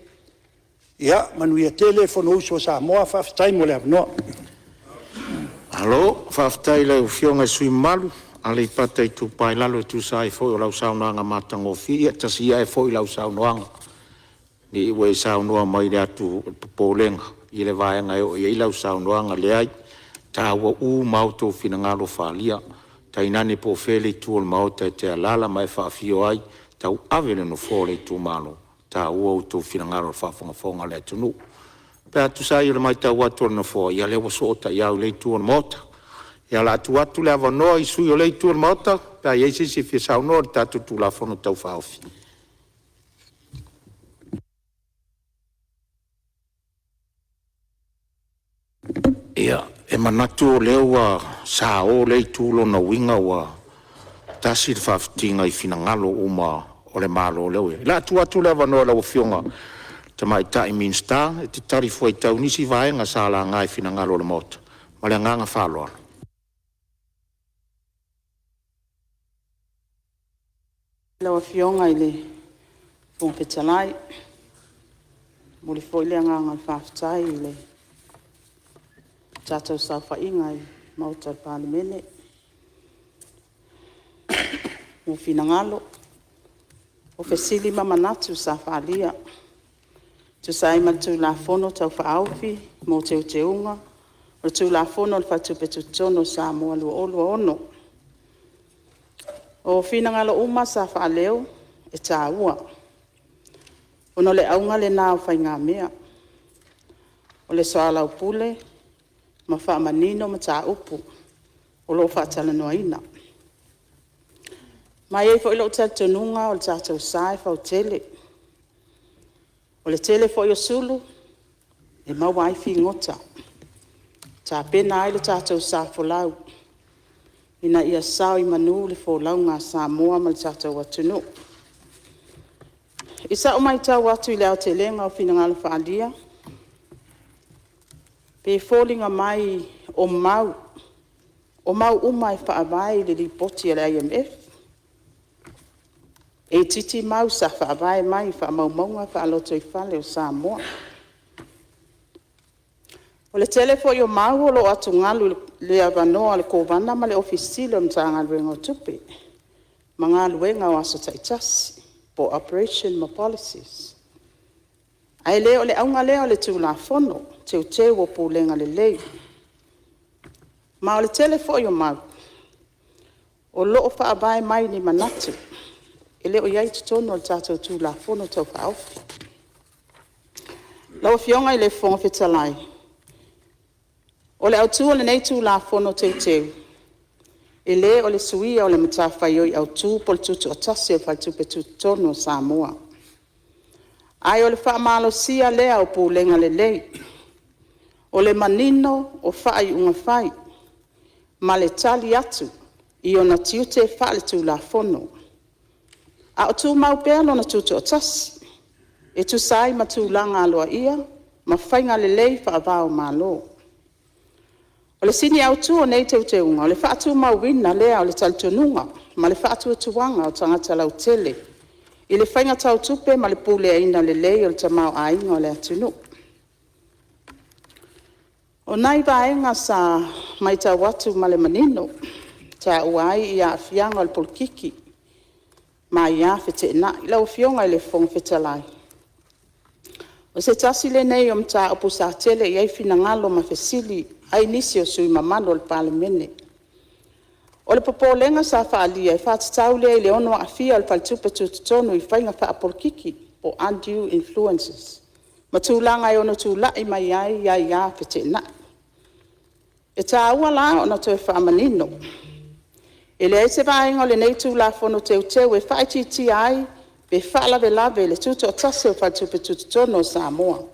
Ia manuia tele le Fonousu a Samoa. Faafetai mo le avanoa. Malo faafetai i lau Afioga i le sui usufono mamalu mo Aleipata Itupa i Lalo e tusa ai foi o lau saunoaga matagofie. Ia tasi ae foi lau saunoaga ne i e saunoa mai i le atu popolega i le vaega e oo i ai lau saunoaga. Leai, e taua uma lava outou finagalo faaalia, tainane po o fea le itu o le Maota e te alaala ma e faafio ai e tauave le nofoa o le itumalo. E taua outou finagalo i le faafogafoga a le atunuu. Pe a tusa ai o le matau atu a le Nofoa, ia o lea ua soo ta'iau i lea itu o le Maota. Ia, o le a tuu atu le avanoa i sui usufono o lea itu o le Maota pe a i ai se isi e fia saunoa i le tatou Tulafono Tau Faaofi. Ia, e manatu o lea ua sao lea itu, o lona uiga ua tasi le faafitiga i finagalo uma o le Malo o lea ua i ai. O le a tuu atu le avanoa i lau Afioga i le Tamaitai Minisita e te talifuaitau i nisi vaega sa laga i finagalo o le Maota. Ma le agaga faaaloalo. Lau Afioga i le Fofoga Fetalai, e momoli foi le agaga o le faafetai i le tatou saofaiga i le Maota o le Palemene i finagalo, o fesili ma manatu sa faaalia e tusa ai ma le Tulafono Tau Faaofi mo Teuteuga o le Tulafono o le Faletupe Tutotonu o Samoa 2020. O finagalo uma sa faaleo e taua, ona o le auga lena o faigamea, o le soalaupule ma faamanino mataupu o lo o faatalanoaina. Ma e i ai foi lou talitonuga o le tatou sa e fautele. O le tele foi o sulu e maua ai figota, e tapena ai le tatou sa folau, ina ia sao i manu le folauga a Samoa ma le tatou atunuu. I sau matau atu i le aotelega o finagalo faaalia, e foliga mai o mau uma e faavae i le Lipoti a le IMF. E itiiti mau sa faavae mai i faamaumauga faalotoifale o Samoa. O le tele foi o mau o lo o atugalu i le avanoa o le Kovana ma le Ofisa Sili o le Matagaluega o Tupe ma galuega o aso taitasi po o operation ma policies. Ae le o le auga lea o le Tulafono Teuteu o Pulega Lelei. Ma o le tele foi o mau o lo o faavae mai ni manatu e le o i ai i totonu o le tatou Tulafono Tau Faaofi. Lau Afioga i le Fofoga Fetalai, o le autu o lenei Tulafono Teuteu, e le o le suia o le matafaioi autu po o le tutoatasi o le Faletupe Tutotonu o Samoa. Ae o le faamalosia lea o pulega lelei, o le manino o faaiuga fai ma le tali atu i ona tiute faale-Tulafono, a o tumau pea lona tutoatasi, e tusa ai ma tulaga aloaia ma faiga lelei faava-o-Malo. O le sini autu o nei teuteuga, o le faatumauina lea o le talitonuga ma le faatuatuaga o tagata lautele i le faiga tau tupe ma le puleaina lelei o le tamaoaiga o le atunuu. O nai vaega sa matau atu ma le manino, taua ai aafiaga o le polokiki ma aia feteenai. Lau Afioga i le Fofoga Fetalai, o se tasi lenei o mataupu sa tele i ai finagalo ma fesili ai nisi o sui usufono mamalu o le Palemene. O le popolega sa faaalia, e faatatau lea i le ono aafia o le Faletupe Tutotonu i faiga faapolokiki po o undue influences ma tulaga e ono tulai mai ai aia feteenai. E taua la ona toe faamanino, e leai se vaega o lenei Tulafono Teuteu e faaitiitia ai pe faalavelave i le tutoatasi o le Faletupe Tutotonu o Samoa.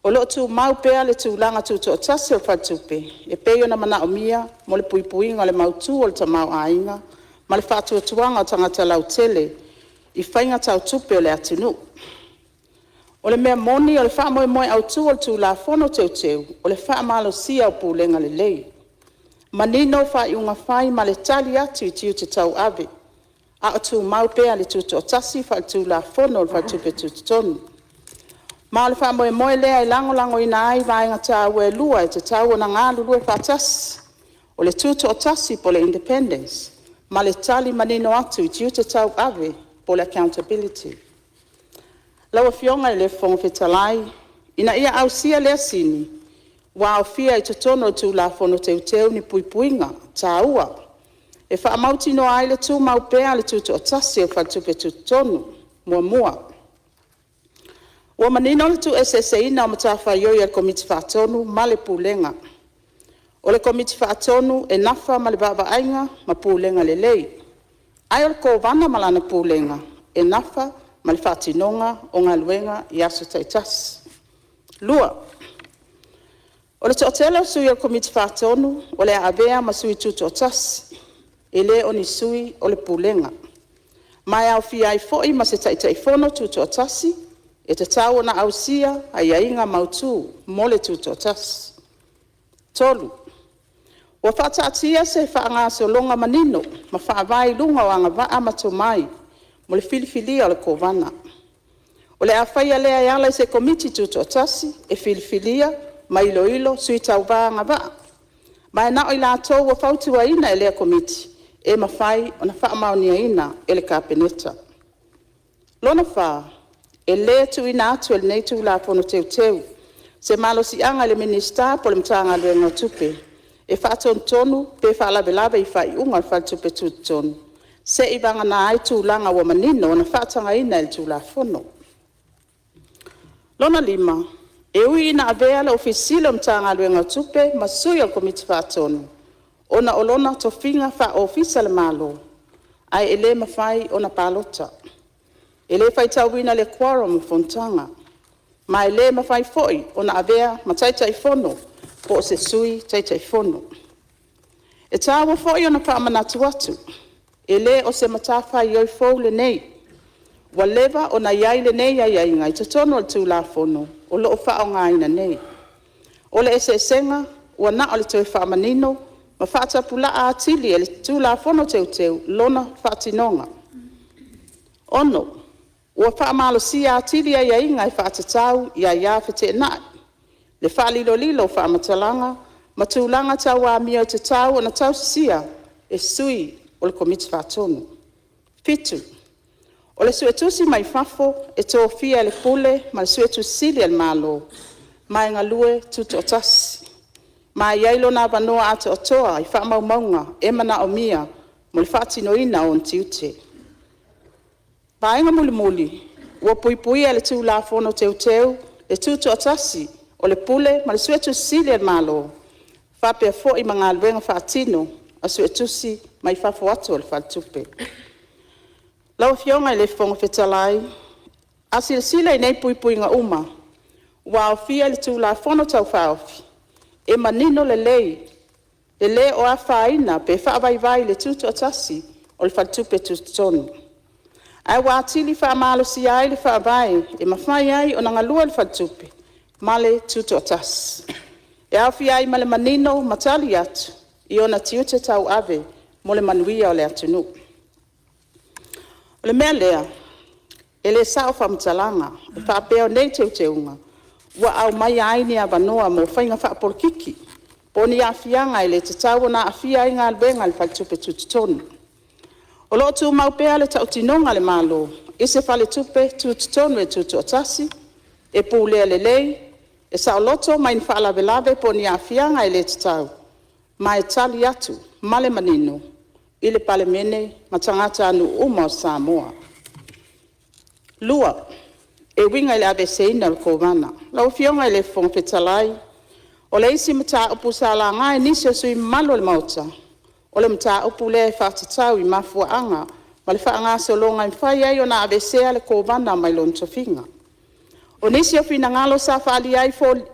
O lo o tumau pea le tulaga tutoatasi o le Faletupe, e pei ona manaomia mo le puipuiga o le mautu o le tamaoaiga ma le faatuatuaga o tagata lautele i faiga tau tupe a le atunuu. O le mea moni o le faamoemoe autu o le Tulafono Teuteu, o le faamalosia o pulega lelei, manino faaiuga fai ma le tali atu i tiute tauave, a o tumau pea le tutoatasi faale-Tulafono o le Faletupe Tutotonu. Ma o le faamoemoe lea e lagolagoina ai vaega taua e lua e tatau ona galulue faatasi, o le tutoatasi po o le independence ma le tali manino atu i tiute tauave po o le accountability. Lau Afioga i le Fofoga Fetalai, ina ia ausia lea sini, ua aofia i totonu o le Tulafono Teuteu ni puipuiga taua e faamautinoa ai le tumau pea o le tutoatasi o le Faletupe Tutotonu. Muamua, ua manino le tuueseeseina o matafaioi a le Komiti Faatonu ma le Pulega. O le Komiti Faatonu e nafa ma le vaavaaiga ma pulega lelei, ae o le Kovana ma lana Pulega, e nafa ma le faatinoga o galuega i aso taitasi. Lua, o le toatele o sui o le Komiti Faatonu o le a avea ma sui tutoatasi, e le o ni sui o le Pulega. Ma e aofia ai foi ma se Taitaifono tutoatasi, e tatau ona ausia aiaiga mautu mo le tutoatasi. Tolu, ua faataatia se faagasologa manino ma faavae i luga o agavaa ma tomai mo le filifilia o le Kovana. O le a faia lea e ala i se Komiti Tutoatasi e filifilia ma iloilo sui tauva agavaa, ma e na o i latou ua fautuaina e lea Komiti e mafai ona faamaoniaina e le Kapeneta. Lona fa, e le tuuina atu e lenei Tulafono Teuteu se malosiaga i le Minisita po o le Matagaluega o Tupe e faatonutonu pe faalavelave i faaiuga a le Faletupe Tutotonu, seia vagana ai tulaga ua manino ona faatagaina i le Tulafono. Lona lima, e ui ina avea le Ofisa Sili o le Matagaluega o Tupe ma sui o le Komiti Faatonu, ona o lona tofiga faa-Ofisa o le Malo, ae le mafai ona palota. E le faitauina i le quorum o fonotaga, ma e le mafai foi ona avea ma Taitaifono po o se Sui Taitaifono. E taua foi ona faamanatu atu, e le o se matafaioi fou lenei, ua leva ona i ai lenei aiaiga i totonu o le Tulafono o lo o faaaogaina nei. O le eseesega, ua na o le toe faamanino ma faatapulaa atili e le Tulafono Teuteu lona faatinoga. 6. Ua faamalosia atili aiaiga e faatatau i aia feteenai. Le faalilolilo o faamatalaga ma tulaga tau amio e tatau ona tausisia e sui o le Komiti Faatonu. 7. O le Suetusi mai fafo e tofia e le Pule ma le Suetusi Sili a le Malo, ma e galue tutoatasi, ma e i ai lona avanoa atoatoa i faamaumauga e manaomia mo le faatinoina o ona tiute. Vaega mulimuli, ua puipuia e le Tulafono Teuteu le tutoatasi o le Pule ma le Suetusi Sili a le Malo, faapea foi ma galuega faatino a Suetusi mai fafo atu o le Faletupe. Lau Afioga i le Fofoga Fetalai, a silasila i nei puipuiga uma ua aofia i le Tulafono Tau Faaofi, e manino lelei le lē o afaina pe faavaivai le tutoatasi o le Faletupe Tutotonu, ae ua atili faamalosia ai le Faavae e mafai ai ona galue le Faletupe ma le tutoatasi. E aofia ai ma le manino ma tali atu i ona tiute tauave mo le manuia o le atunuu. O le mea lea, e le sao faamatalaga e faapea o nei Teuteuga ua aumaia ai ni avanoa mo faiga faapolokiki po o ni aafiaga e le tatau ona aafia ai galuega a le Faletupe Tutotonu. O lo o tumau pea le tautinoga a le Malo i se Faletupe Tutotonu e tutoatasi, e pulea lelei, e saoloto mai ni faalavelave po o ni aafiaga e le tatau, ma e tali atu ma le manino i le Palemene ma tagatanuu uma o Samoa. Lua, e uiga i le aveeseina o le Kovana. Lau Afioga i le Fofoga Fetalai, o le isi mataupu sa laga e nisi o sui usufono mamalu o le Maota, o le mataupu lea e faatatau i mafuaaga ma le faagasologa e mafai ai ona aveesea le Kovana mai lona tofiga. O nisi o finagalo sa faaalia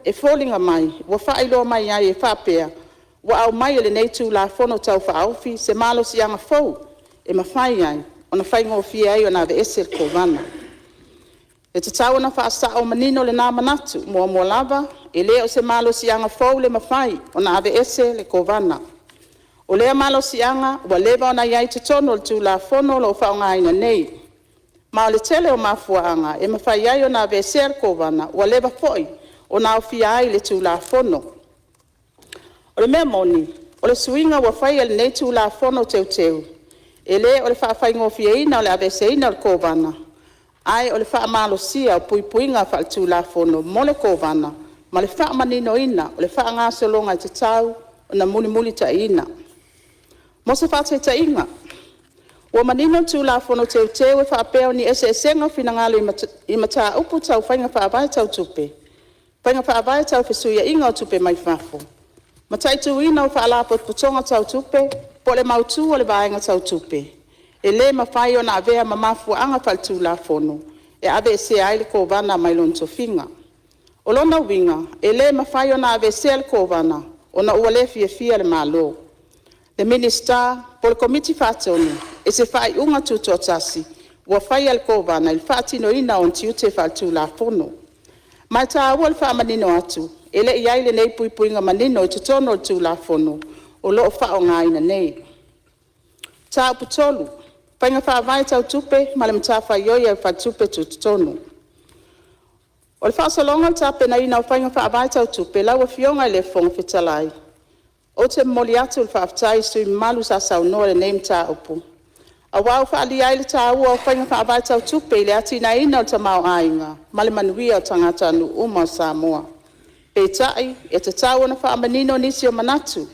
e foliga mai ua faailoa mai ai e faapea, ua aumai e lenei Tulafono Tau Faaofi se malosiaga fou e mafai ai ona faigofie ai ona aveese le Kovana. E tatau ona faasao manino lena manatu. Muamua lava, e le o se malosiaga fou le mafai ona aveese le Kovana. O lea malosiaga ua leva ona i ai i totonu o le Tulafono o lo o faaaogaina nei, ma o le tele o mafuaaga e mafai ai ona aveesea le Kovana, ua leva foi ona aofia ai i le Tulafono. O le mea moni, o le suiga ua faia i lenei Tulafono Teuteu, e le o le faafaigofieina o le aveeseina o le Kovana, ae o le faamalosia o puipuiga faaletulafono mo le Kovana ma le faamaninoina o le faagasologa e tatau ona mulimulitaiina. Mo se faataitaiga, ua manino le Tulafono Teuteu e faapea, o ni eseesega o finagalo i mataupu tau faiga faavae tau tupe, faiga faavae tau fesuiaiga o tupe mai fafo, mataituina o faalapotopotoga tau tupe po o le mautu o le vaega tau tupe, e le mafai ona avea ma mafuaaga faaletulafono e aveesea ai le Kovana mai lona tofiga. O lona uiga, e le mafai ona aveesea le Kovana ona ua le fiafia le Malo, le Minisita po o le Komiti Faatonu i se faaiuga tutoatasi ua faia e le Kovana i le faatinoina o ona tiute faaletulafono. Ma e taua le faamanino atu, e le i i ai lenei puipuiga manino i totonu o le Tulafono o lo o faaaogaina nei. Mataupu 3: Faiga Faavae Tau Tupe ma le Matafaioi a le Faletupe Tutotonu. O le faasologa o le tapenaina o faiga faavae tau tupe lau Afioga i le Fofoga Fetalai, ou te momoli atu le faafetai i sui usufono mamalu sa saunoa i lenei mataupu, aua ua faaalia ai le taua o faiga faavae tau tupe i le atinaeina o le tamaoaiga ma le manuia o tagatanuu uma o Samoa. Peitai, e tatau ona faamanino nisi o manatu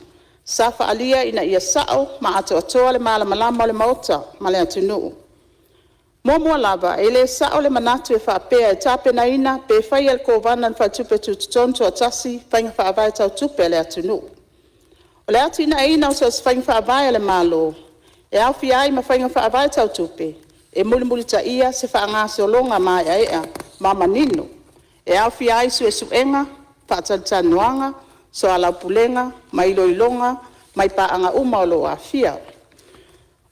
sa faaalia ina ia sao ma atoatoa le malamalama o le Maota ma le atunuu. Muamua lava, e le sao le manatu e faapea e tapenaina pe faia e le Kovana a le Faletupe Tutotonu toatasi faiga faavae tau tupe a le atunuu. O le atinaeina o so o se faiga faavae a le Malo, e aofia ai ma faiga faavae tau tupe, e mulimulitaia se faagasologa maeaea ma manino, e aofia ai suesuega, faatalatalanoaga, soalaupulega ma iloiloga mai paaga uma o lo o aafia.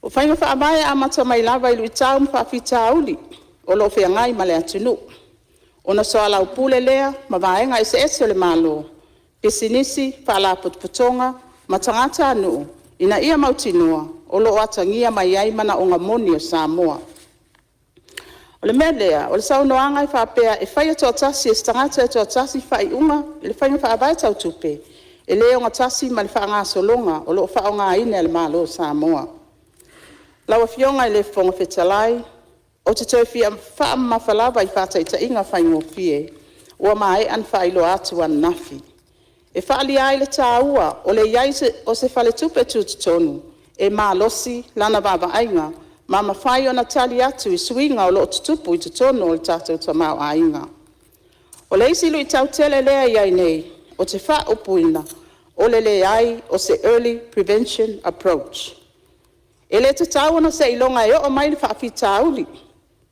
O faiga faavae e amata mai lava i luitau ma faafitauli o lo o feagai ma le atunuu, ona soalaupule lea ma vaega eseese o le Malo, pisinisi, faalapotopotoga ma tagatanuu ina ia mautinoa o lo o atagia mai ai manaoga moni o Samoa. O le mea lea, o le saunoaga e faapea e faia toatasi e se tagata e toatasi faaiuga i le faiga faavae tau tupe, e le ogatasi ma le faagasologa o lo o faaaogaina e le Malo o Samoa. Lau Afioga i le Fofoga Fetalai, ou te toe fia faamamafa lava i faataitaiga faigofie ua maea ona faailoa atu ananafi, e faaalia ai le taua o le i ai o se Faletupe Tutotonu e malosi lana vaavaaiga ma mafai ona tali atu i suiga o lo o tutupu i totonu o le tatou tamaoaiga. O le isi luitau tele lea e i ai nei, ou te faaupuina, o le leai o se early prevention approach. E le tatau ona seiloga e oo mai le faafitauli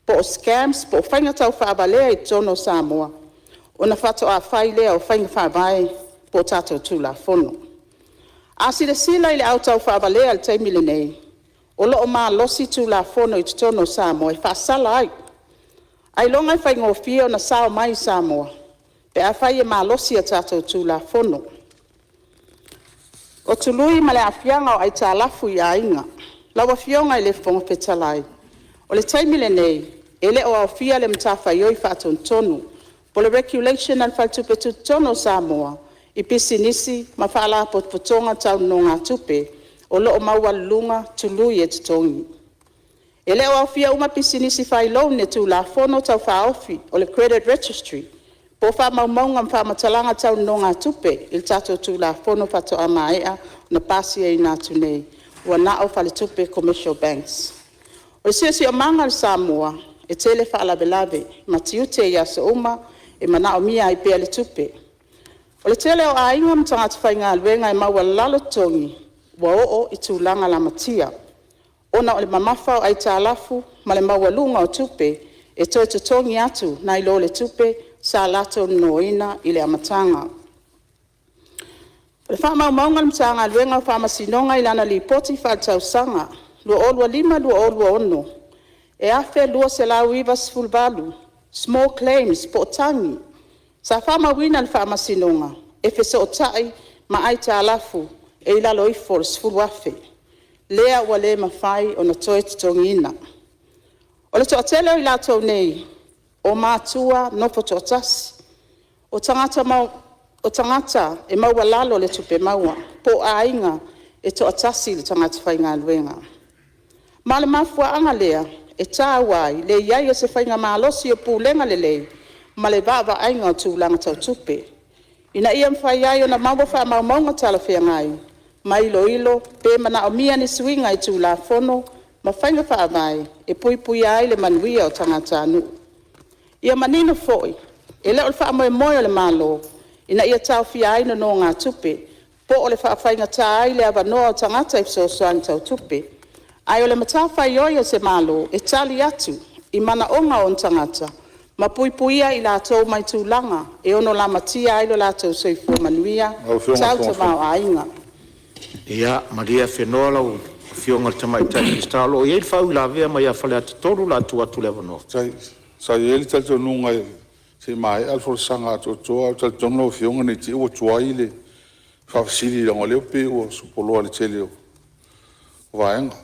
po o scams po o faiga taufaavalea i totonu o Samoa, ona faatoa fai lea o faiga faavae po o tatou Tulafono. A silasila i le au taufaavalea i le taimi lenei, o lo o malosi Tulafono i totonu o Samoa e faasala ai, ailoga e faigofie ona sao mai i Samoa pe afai e malosi a tatou Tulafono. O tului ma le aafiaga o aitalafu i aiga. Lau Afioga i le Fofoga Fetalai, o le taimi lenei, e le o aofia le matafaioi faatonutonu po o le regulation a le Faletupe Tutotonu o Samoa i pisinisi ma faalapotopotoga tau nonogatupe o lo o maualuluga tului e totogi. E le o aofia uma pisinisi fai loan i le Tulafono Tau Faaofi o le Credit Registry po o faamaumauga ma faamatalaga tau nonogatupe i le tatou Tulafono faatoa maea ona pasiaina atu nei, ua na o faletupe commercial banks. O le siosiomaga o le Samoa, e tele faalavelave ma tiute i aso uma e manaomia ai pea le tupe. O le tele o aiga ma tagata faigaluega e maualalo totogi ua oo i tulaga lamatia, ona o le mamafa o aitalafu ma le maualuga o tupe e toe totogi atu nai lo le tupe sa latou nonoina i le amataga. O le faamaumauga a le Matagaluega o Faamasinoga i lana Lipoti Faaletausaga 2025/2026, e 1,298 small claims po o tagi sa faamauina i le Faamasinoga e fesootai ma aitalafu e i lalo ifo o le $10,000, lea ua le mafai ona toe totogiina. O le toatele o i latou nei, o matua nofo toatasi, o tagata e maualalo le tupe maua po o aiga e toatasi le tagata faigaluega. Ma o le mafuaaga lea e taua ai le i ai o se faiga malosi o pulega lelei ma le vaavaaiga o tulaga tau tupe, ina ia mafai ai ona maua faamaumauga talafeagai ma iloilo pe manaomia ni suiga i Tulafono ma faiga faavae e puipuia ai le manuia o tagatanuu. Ia manino foi, e le o le faamoemoe o le Malo ina ia taofia ai nonogatupe po o le faafaigata ai le avanoa o tagata i fesoasoani tau tupe, ae o le matafaioi a se Malo, e tali atu i manaoga o ona tagata ma puipuia i latou mai tulaga e ono lamatia ai lo latou soifua manuia tau tamaoaiga. Ia malie afenoa lau Afioga i le Tamaitai Minisita, o lo o i ai le faauilavea mai ia Faleata 3 o le a tuu atu le avanoa. Sa i ai le talitonuga se i maea le folasaga atoatoa, ae ou te talitonu lau Afioga ne i te i ua tuai le faafesili leaga o lea e pei ua sopoloa i le tele o vaega.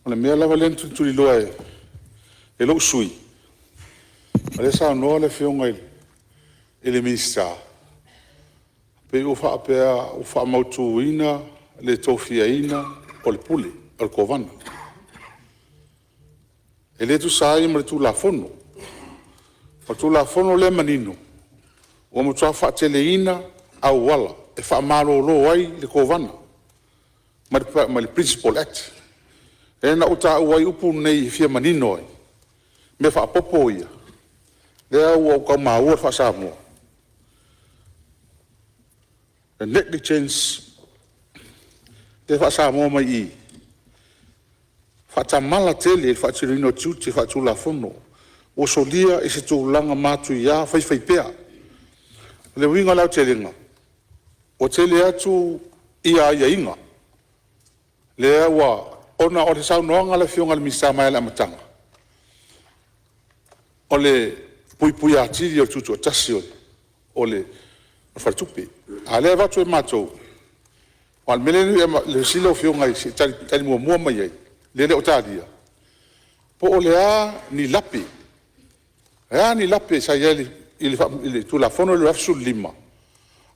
O le mea lava lea na tulituliloa e lou sui usufono, o lea e saunoa le Afioga i le Minisita, pei ua faapea ua faamautuina le tofiaina o le Pule, o le Kovana. E le tusa ai ma le Tulafono. O le Tulafono lea e manino, ua matua faateleina auala e faamalolo ai le Kovana ma le Principal Act. Lea na ou taua ai upu nei e fia manino ai mea faaopoopo ia, lea ua ou tau maua le faa-Samoa, the negligence lea e faa-Samoa mai i i, faatamala tele i le faatinoina o tiute faale-Tulafono ua solia i se tulaga matuia faifaipea. O le uiga i le aotelega, ua tele atu aiaiga lea ua… Ona o le saunoaga a le Afioga i le Minisita mai lava i le amataga, o le puipuia atili o le tutoatasi o le Faletupe. A o lea e avatu e matou… Aua o le mea lea o le fesili lau Afioga se i tali muamua mai i ai, lea e le o talia, po o a ni lape. A ni lape sa i ai i le Tulafono lea i le 2015?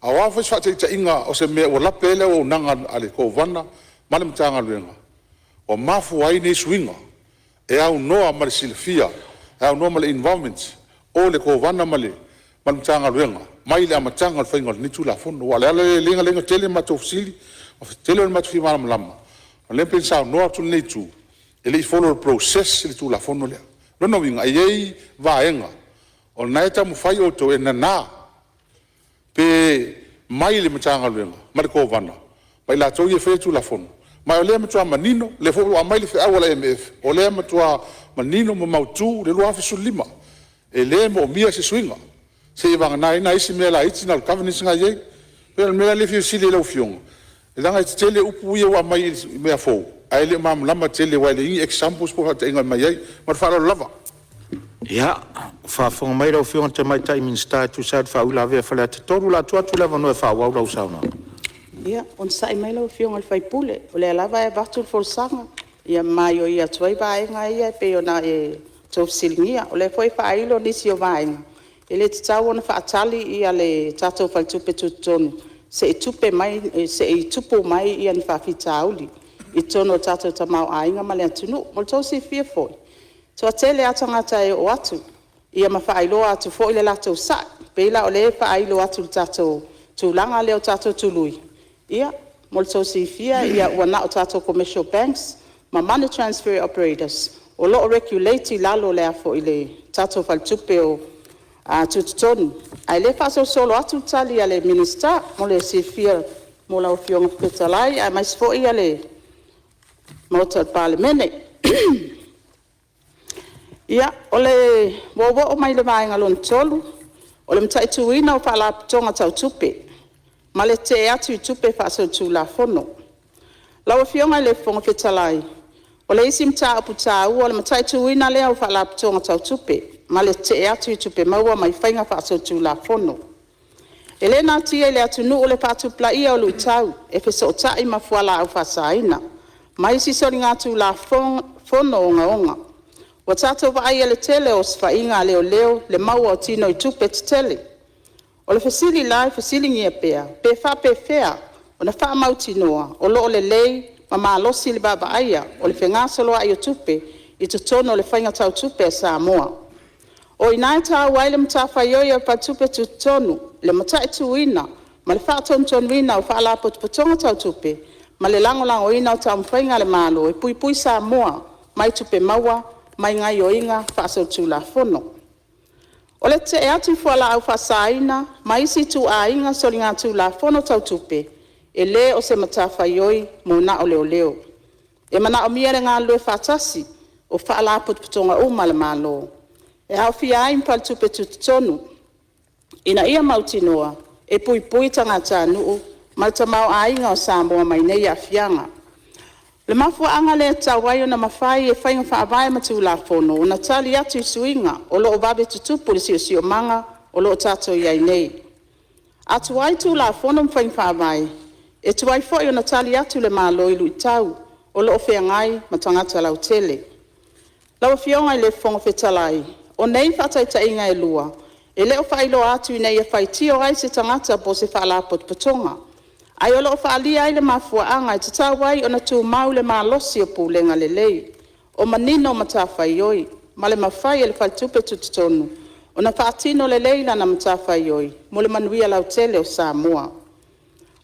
A o a foi se faataitaiga o se mea ua lape ai le auaunaga a le Kovana ma le Matagaluega ua mafua ai nei suiga e aunoa ma le silafia, e aunoa ma le involvement o le Kovana ma le Matagaluega mai le amataga o le faiga o lenei Tulafono. Aua o le ala lea na ala ai ona tele a matou fesili, tele le matou fia malamalama o lea pei ona saunoa atu lenei itu e le i follow i le process le Tulafono lea. O lona uiga e i ai vaega o lena e taumafai outou e nana pe mai le Matagaluega ma le Kovana ma i latou ia e faia Tulafono, ma o lea e matua manino o lea foi ua aumai le feau a le IMF o lea e matua manino ma mautu le 2015, e le moomia se suiga seiavagana ai nai isi mea laiti na o le governance lena e i ai. E pei o le mea lea e fia fesili ai i lau Afioga leaga e tetele upu ia ua aumai i mea fou ae le o malamalama tele aua e leai ni examples po o faataitaiga e aumai ai. Ma le faaaloalo lava. Ia, ua faafofoga mai lau Afioga i le Tamaitai Minisita e tusa ai o le faauilavea a Faleata 3. O le a tuu atu le avanoa e faaauau lau saunoaga. Ia, onosai mai lau Afioga i le sui usufono, o lea lava e avatu le folasaga ma maioio atu ai vaega ia e pei ona e toe fesiligia. O lea foi e faailo nisi o vaega, e le tatau ona faatali le tatou Faletupe Tutotonu se i tupu mai ni faafitauli i totonu o le tatou tamaoaiga ma le atunuu. Mo le tou silafia foi, e toatele lava tagata e oo atu ma faailoa atu foi le latou sa'i. E pei la o lea e faailo atu i le tatou tulaga lea o tatou tului, ia mo le tou silafia ua na o tatou commercial banks ma money transfer operators o lo o regulate i lalo o le tatou Faletupe Tutotonu. A o lea e faasolosolo atu le tali a le Minisita mo le silafia mo lau Afioga i le Fofoga Fetalai aemaise foi le Maota o le Palemene. Ia, ua ou oo mai i le vaega lona tolu, o le mataituina o faalapotopotoga tau tupe ma le tetee atu i tupe faasolitulafono. Lau Afioga i le Fofoga Fetalai, o le isi mataupu taua o le mataituina lea o faalapotopotoga tau tupe ma le tetee atu i tupe maua mai faiga faasolitulafono. E le natia i le atunuu le faatupulaia o luitau e fesootai ma fualaau faasaina ma isi soligatulafono ogaoga. Ua tatou vaaia le tele o osofaiga a leoleo, le maua o tinoitupe tetele. O le fesili la e fesiligia pea; pe faapefea ona faamautinoa o lo o lelei ma malosi le vaavaaia o le fegasoloai o tupe i totonu o le faiga tau tupe a Samoa? O i ina e taua ai le matafaioi a le Faletupe Tutotonu i le mataituina ma le faatonutonuina o faalapotopotoga tau tupe ma le lagolagoina o taumafaiga a le Malo e puipui Samoa mai tupe maua mai gaoioiga faasolitulafono. O le tetee atu i fualaau faasaina ma isi ituaiga soligatulafono tau tupe, e le o se matafaioi mo na o leoleo. E manaomia le galulue faatasi o faalapotopotoga uma a le Malo, e aofia ai ma Faletupe Tutotonu, ina ia mautinoa e puipui tagatanuu ma le tamaoaiga o Samoa mai nei aafiaga. O le mafuaaga lea e tatau ai ona mafai e faiga faavae ma Tulafono ona tali atu i suiga o lo o vave tutupu i le siosiomaga o lo o tatou i ai nei. A tuai Tulafono ma faiga faavae, e tuai foi ona tali atu le Malo i luitau o lo o feagai ma tagata lautele. Lau Afioga i le Fofoga Fetalai, o nei faataitaiga e lua, e le o faailoa atu ina ia faitio ai se tagata po o se faalapotopotoga, ae o lo o faaalia ai le mafuaaga e tatau ai ona tumau le malosi o pulega lelei, o manino matafaioi ma le mafai e le Faletupe Tutotonu ona faatino lelei lana matafaioi mo le manuia lautele o Samoa.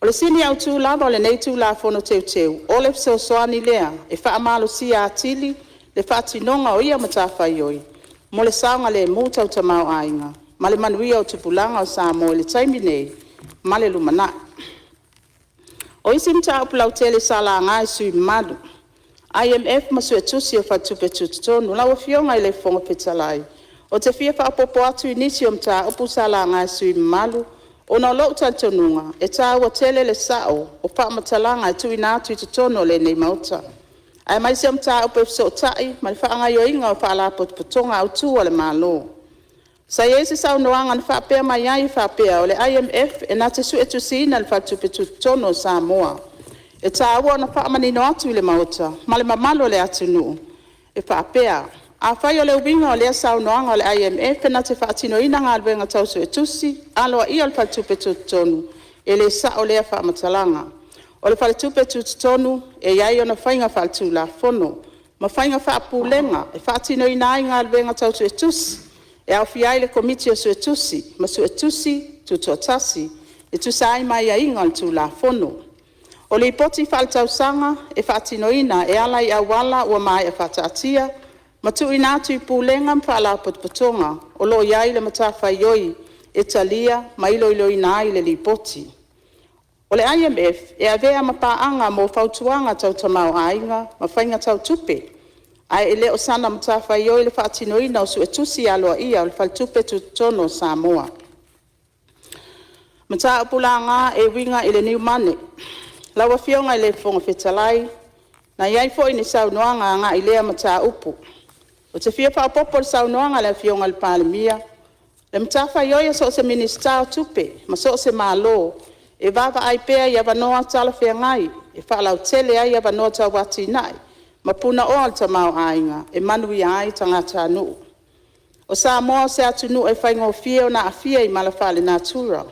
O le sini autu lava o lenei Tulafono Teuteu, o le fesoasoani lea e faamalosia atili le faatinoga o ia matafaioi mo le saogalemu tau tamaoaiga ma le manuia o tupulaga o Samoa i le taimi nei ma le lumanai. O isi mataupu lautele sa laga e sui usufono mamalu, IMF ma Suetusi a le Faletupe Tutotonu. Lau Afioga i le Fofoga Fetalai, ou te fia faaopoopo atu i nisi o mataupu sa laga e sui usufono mamalu, ona o lou talitonuga e taua tele le sao o faamatalaga e tuuina atu i totonu o lenei Maota, aemaise o mataupu e fesootai ma le faagaoioiga o faalapotopotoga autu a le Malo. Sa i ai se saunoaga na faapea mai ai e faapea, o le IMF e na te suetusiina le Faletupe Tutotonu o Samoa. E taua ona faamanino atu i le Maota ma le mamalu o le atunuu e faapea, Afai o le uiga o lea saunoaga o le IMF e na te faatinoina galuega tau suetusi aloaia a le Faletupe Tutotonu, e le sao lea faamatalaga. O le Faletupe Tutotonu e i ai ona faiga faaletulafono ma faiga faapulega e faatinoina ai galuega tau suetusi, e aofia ai le Komiti o Suetusi ma Suetusi Tutoatasi, e tusa ai ma aiaiga o le Tulafono. O Lipoti faaletausaga e faatinoina e ala i auala ua maea faataatia ma tuuina atu i Pulega ma Faalapotopotoga o lo o i ai le matafaioi e talia ma iloiloina ai le Lipoti. O le IMF e avea ma paaga mo fautuaga tau tamaoaiga ma faiga tau tupe, ae e le o sana matafaioi le faatinoina o suetusi aloaia o le Faletupe Tutotonu o Samoa. Mataupu laga e uiga i le new money. Lau Afioga i le Fofoga Fetalai, na i ai foi ni saunoaga agai i lea mataupu. Ou te fia faaopoopo i le saunoaga a le Afioga i le Palemia, o le matafaioi a so o se Minisita o Tupe ma so o se Malo, e vaavaai pea i avanoa talafeagai e faalautele ai avanoa tau atinae ma punaoa o le tamaoaiga e manuia ai tagatanuu. O Samoa o se atunuu e faigofie ona aafia i mala faalenatura,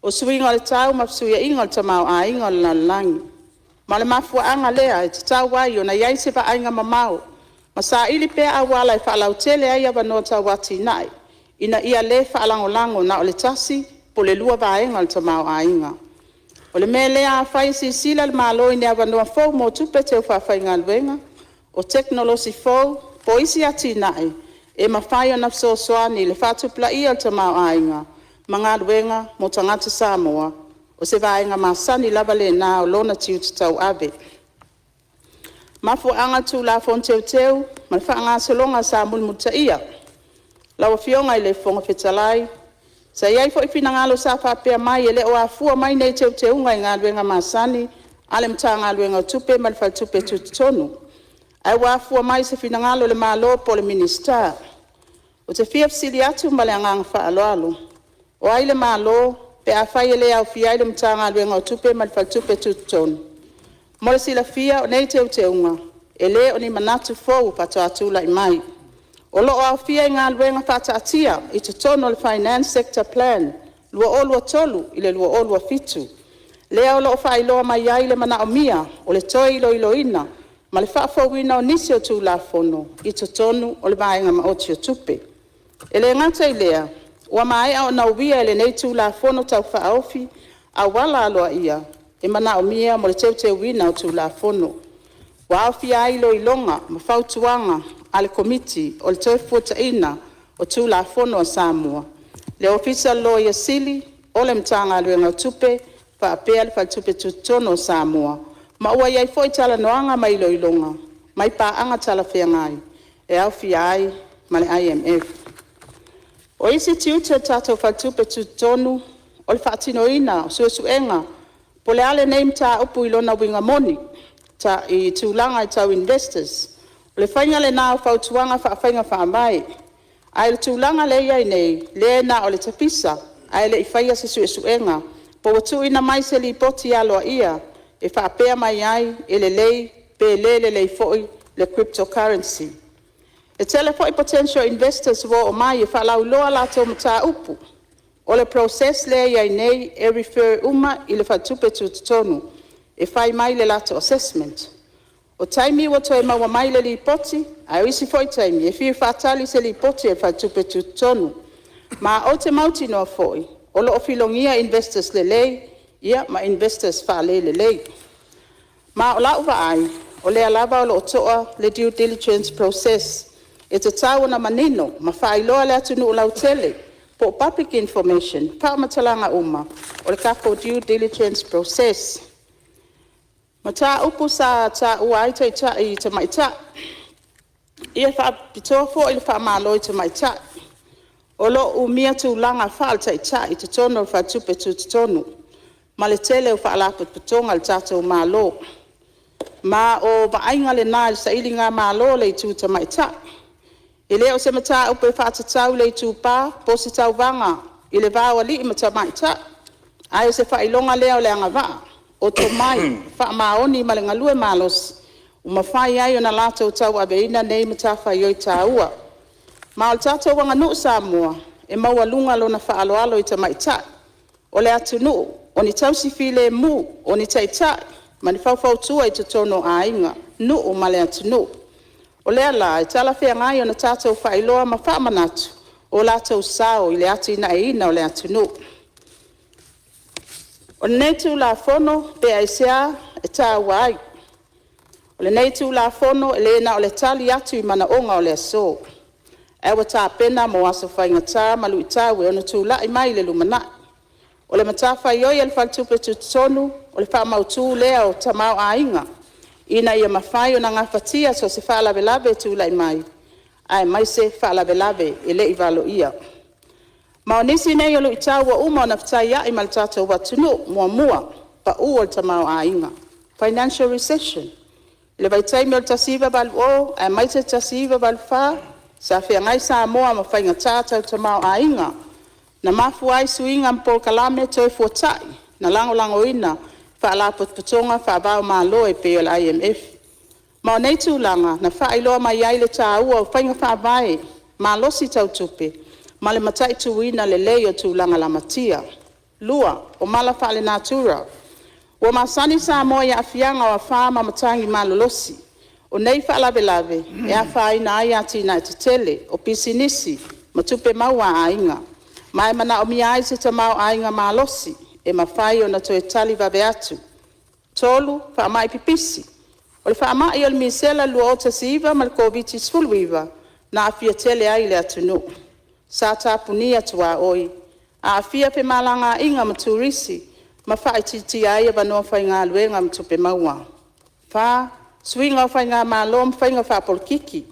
o suiga o le tau ma fesuiaiga o le tamaoaiga o le lalolagi. Ma o le mafuaaga lea e tatau ai ona i ai se vaaiga mamao ma saili pea auala e faalautele ai avanoa tau atinae, ina ia le faalagolago na o le tasi po o le lua vaega o le tamaoaiga. O le mea lea afai e silasila le Malo i ni avanoa fou mo tupe teufaafaigaluega, o tekonolosi fou po o isi atinae e mafai ona fesoasoani i le faatupulaia o le tamaoaiga ma galuega mo tagata Samoa, o se vaega masani lava lena o lona tiute tauave. Mafuaaga o le Tulafono Teuteu ma le faagasologa sa mulimulitaia. Lau Afioga i le Fofoga Fetalai, sa i ai foi finagalo sa faapea mai e le o afua mai nei Teuteuga i galuega masani a le Matagaluega o Tupe ma le Faletupe Tutotonu, ae ua afua mai i se finagalo o le Malo po o le Minisita. Ou te fia fesili atu ma le agaga faaaloalo, o ai le Malo pe afai e le aofia ai le Matagaluega o Tupe ma le Faletupe Tutotonu? Mo le silafia o nei Teuteuga, e le o ni manatu fou faatoa tulai mai. O lo o aofia i galuega faataatia i totonu o le Finance Sector Plan 2023-2027, lea o lo o faailoa mai ai le manaomia o le toe iloiloina ma le faafouina o nisi o Tulafono i totonu o le Vaega Maoti o Tupe. E le gata i lea, ua maea ona uia e lenei Tulafono Tau Faaofi auala aloaia e manaomia mo le teuteuina o Tulafono, ua aofia ai iloiloga ma fautuaga a le Komiti o le Toefuataiga o Tulafono a Samoa, le Ofisa o le Loia Sili, o le Matagaluega o Tupe faapea le Faletupe Tutotonu o Samoa, ma ua i ai foi talanoaga ma iloiloga mai paaga talafeagai e aofia ai ma le IMF. O isi tiute o le tatou Faletupe Tutotonu, o le faatinoina o suesuega po o le a lenei mataupu i lona uiga moni i tulaga tau investors. O le faiga lena o fautuaga faa-faiga faavae. Ae o le tulaga lea e i ai nei, lea na o le tapisa ae le i faia se suesuega po ua tuuina mai se lipoti aloaia e faapea mai ai, e lelei pe le lelei foi le crypto currency. E tele foi potential investors ua oo mai e faalauiloa a latou mataupu. O le process lea e i ai nei, e refer uma i le Faletupe Tutotonu e fai mai le latou assessment. O taimi ua toe maua mai le lipoti, ae o isi foi taimi e fia faatali i se lipoti a le Faletupe Tutotonu. Ma ou te mautinoa foi o lo o filogia investors lelei ma investors faale-lelei. Ma o lau vaai, o lea lava o lo o to'a le due diligence process e tatau ona manino ma faailoa i le atunuu lautele po o public information faamatalaga uma o le tatou due diligence process. O mataupu sa taua ai taitai tamaitai. E faapitoa foi le faamalo i tamaitai o lo o umia tulaga faale-taitai i totonu o le Faletupe Tutotonu ma le tele o Faalapotopotoga a le tatou Malo. Ma o vaaiga lena i le sailigamalo a le itu tamaitai. E le o se mataupu e faatatau i le itupa po o se tauvaga i le va o alii ma tamaitai, ae o se faailoga lea o le agavaa, o tomai, faamaoni ma le galue malosi. Ua mafai ai ona latou tauaveina nei matafaioi taua. Ma o le tatou aganuu Samoa, e maualuga lona faaaloalo i tamaitai. O le atunuu, o ni tausi filemu, o ni taitai ma ni faufautua i totonu o aiga, nuu ma le atunuu. O lea la e talafeagai ona tatou faailoa ma faamanatu o latou sao i le atinaeina o le atunuu. O lenei Tulafono pe aisea e taua ai? O lenei Tulafono e le na o le tali atu i manaoga o le aso, ae ua tapena mo aso faigata ma luitau e ono tulai mai i le lumanai. O le matafaioi a le Faletupe Tutotonu, o le faamautu lea o le tamaoaiga, ina ia mafai ona gafatia so o se faalavelave e tulai mai, aemaise faalavelave e le i valoia. Ma o nisi nei o luitau ua uma ona fetaiai ma le tatou atunuu. Muamua, pau o le tamaoaiga, financial recession. I le vaitaimi o le 1980 aemaise le 1984, sa feagai Samoa ma faigata tau tamaoaiga, na mafua ai suiga ma polokalame toefuatai na lagolagoina e Faalapotopotoga faava-o-Malo e pei o le IMF. Ma o nei tulaga na faailoa mai ai le taua o faiga faavae malosi tau tupe ma le mataituina lelei o tulaga lamatia. Lua, o mala faalenatura. Ua masani Samoa i aafiaga o afa ma matagi malolosi. O nei faalavelave e afaina ai atinae tetele, o pisinisi ma tupe maua a aiga. Ma e manaomia ai se tamaoaiga malosi e mafai ona toe tali vave atu. Tolu, faamai pipisi. O le faamai o le misela i le 2019 ma le Koviti-19, na aafia tele ai le atunuu. Sa tapunia tuaoi, aafia femalagaaiga ma turisi, ma faaitiitia ai avanoa faigaluega ma tupe maua. Fa, suiga o faigamalo ma faiga faapolokiki.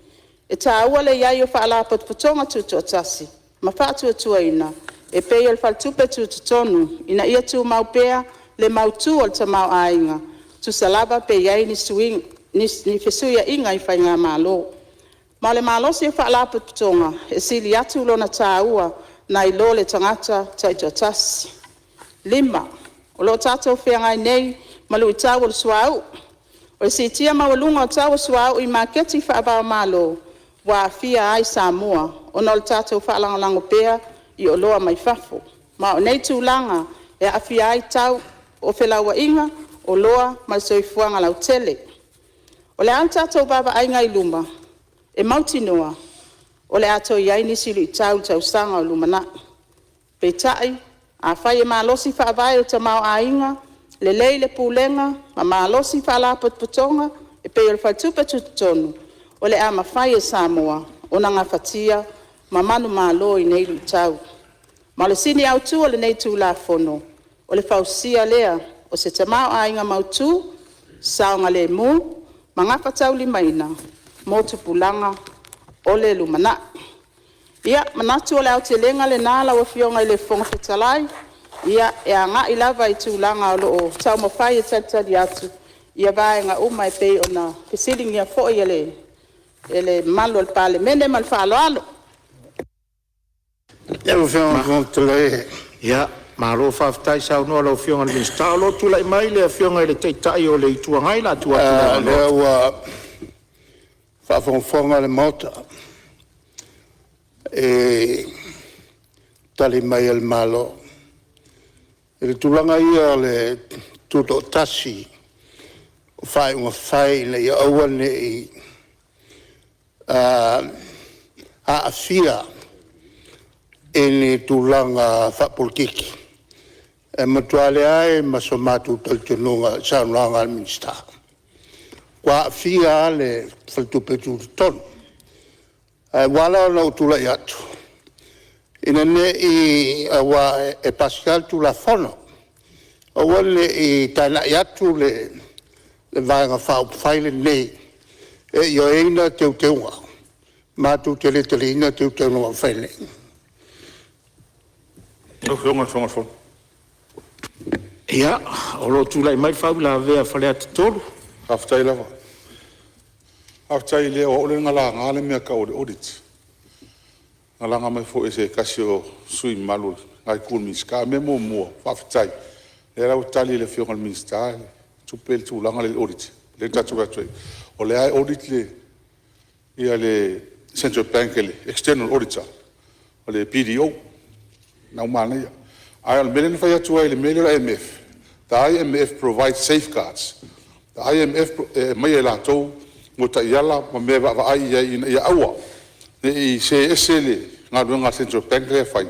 E taua le i ai o Faalapotopotoga Tutoatasi ma faatuatuaina e pei o le Faletupe Tutotonu, ina ia tumau pea le mautu o le tamaoaiga, tusa lava pe i ai ni fesuiaiga i faigamalo. Ma o le malosi o Faalapotopotoga, e sili atu lona taua nai lo le tagata taitoatasi. Lima, o lo o tatou feagai nei ma luitau o le suauu. O le siitia maualuga o tau o suauu i maketi faava-o-Malo, ua aafia ai Samoa ona o le tatou faalagolago pea i oloa mai fafo. Ma o nei tulaga e aafia ai tau o felauaiga, oloa ma le soifuaga lautele. O le a le tatou vaavaaiga i luma? E mautinoa o le a toe i ai nisi luitau i tausaga o lumanai. Peitai, afai e malosi faavae o le tamaoaiga, lelei le pulega ma malosi Faalapotopotoga e pei o le Faletupe Tutotonu, o le a mafai e Samoa ona gafatia ma manumalo i nei luitau. Ma o le sini autu o lenei Tulafono, o le fausia lea o se tamaoaiga mautu, saogalemu ma gafataulimaina mo tupulaga o le lumanai. Ia, manatu o le aotelega lena lau Afioga i le Fofoga Fetalai, e agai lava i tulaga o lo o taumafai e talitali atu ia vaega uma e pei ona fesiligia foi e le mamalu o le Palemene. Ma le faaaloalo. Malo faafetai saunoa i lau Afioga i le Minisita. O lo o tulai mai le Afioga i le Taitai o le Itu Agai. O le tuu atu lea o le avanoa. O lea ua faafogafoga le Maota i le Tali mai a le Malo. I le tulaga ia o le tutoatasi o faaiuga fai ina ia aua ne i aafia i ni tulaga faapolokiki, e matua leai ma so matou talitonuga i le saunoaga a le Minisita. Ua aafia lava le Faletupe Tutotonu. Ae ua ala ona ou tulai atu, ina ne i… aua e pasi lava le Tulafono, aua ne i taenai atu le Vaega Faaupufai lenei e ioeina teuteuga, matou te le taliaina teuteuga ua fai nei. Ia, o lo o tulai mai le faauilavea a Faleata 3. Faafetai lava. Faafetai o au lea na laga le mea e tau o le audit. Na laga mai foi e se tasi o sui usufono mamalu o lena itu o le Minisita. O le mea muamua, faafetai o lea la ua tali e le Afioga i le Minisita o Tupe le tulaga lea i le audit lea na tatou o atu ai. O lea lava e audit le Central Bank e le external auditor o le BDO, lena ua manaia. A o le mea lea na fai atu ai i le mea lea o le IMF, the IMF provides safeguards. The IMF e aumai e latou taiala ma mea e vaavaai i ai ina ia aua ne i seē ese le galuega a le Central Bank lea e fai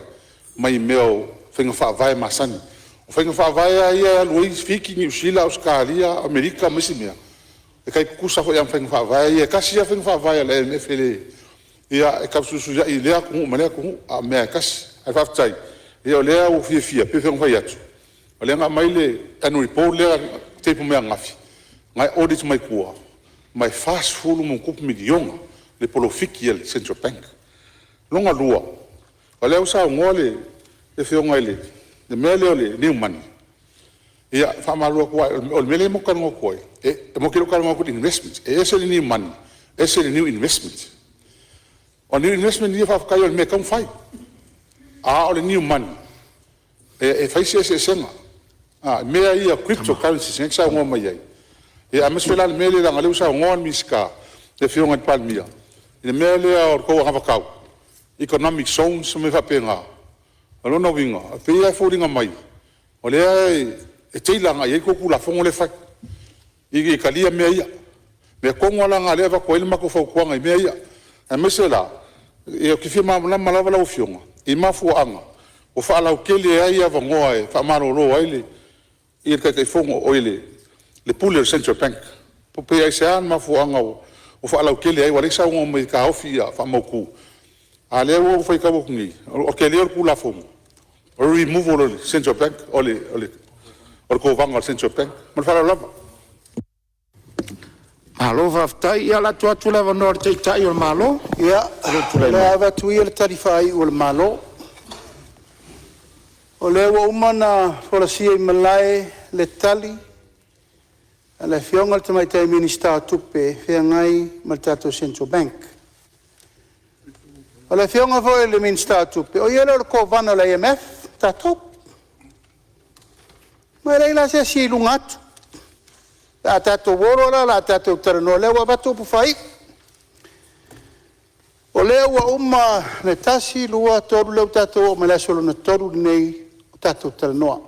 mai mea o faiga faavae masani. O faiga faavae lava ia e alu ai Fiti, Niu Sila, Ausetalia, Amerika ma isi mea, e tai tutusa foi lava ma faiga faavae ia, e tasi lava faiga faavae a le IMF e le… Ia e taufesuisuiai i lea atunuu ma lea atunuu a o mea lava e tasi. Ae faafetai o lea ua fiafia, pei foi ona fai atu o lea na aumai le annual report lea na table mai ananafi na e audit mai tua ma e $40+ miliona le polofiti a le Central Bank. Lona lua, o lea ua saunoa le Afioga i le mea lea o le new money, ia e faamalulu atu lava, o le mea lea matou te talanoa atu ai matou te le o talanoa atu i le investment. E ese le new money ese le new investment. O new investment ia faafetai o le mea e tatau ona fai, a o le new money e fai si eseesega i mea ia crypto currencies lea e te saunoa mai ai, aemaise foi la le mea lea leaga o lea ua saunoa le Minisita le Afioga i le Palemia i le mea lea o le tou anavatau economic zones ma mea faapena. O lona uiga e pei lava e foliga mai o lea e tailor agai i ai le tou Tulafono lea e fai ina ia talia mea ia. O le mea tonu lava la lena o lea e avatu ai le matou fautuaga i mea ia, aemaise la ou te fia malamalama lava lau Afioga i mafuaaga ua faalautele ai avanoa e faamalolo ai le Taitaifono oi le Pule o le Central Bank. Pe aisea le mafuaaga ua faalautele ai aua o lea e saunoa mai e taofi ia faamautu, a o lea ua ou faitau atu nei, o le tele o le Tulafono o le removal o le Central Bank o le Kovana a le Central Bank. Ma le faaaloalo lava. Malo faafetai. Ia, o le a tuu atu le avanoa i le Taitai o le Malo Ia, mo lou tulai o le a mai. avatu ia le tali faaiu a le Malo. O lea ua uma ona folasia i malae le tali a le Afioga i le Tamaitai Minisita o Tupe e feagai ma le tatou Central Bank. O le Afioga foi i le Minisita o Tupe, o ia le o le Kovana a le IMF, o tatou. Ma e leai la se isi i luga atu pe a tatou o loa la o le a tatou talanoa, o lea ua avatu upu faaiu. O lea ua uma le tasi, lua, tolu, lea ua tatou oo mai le aso lona tolu lenei o tatou talanoa.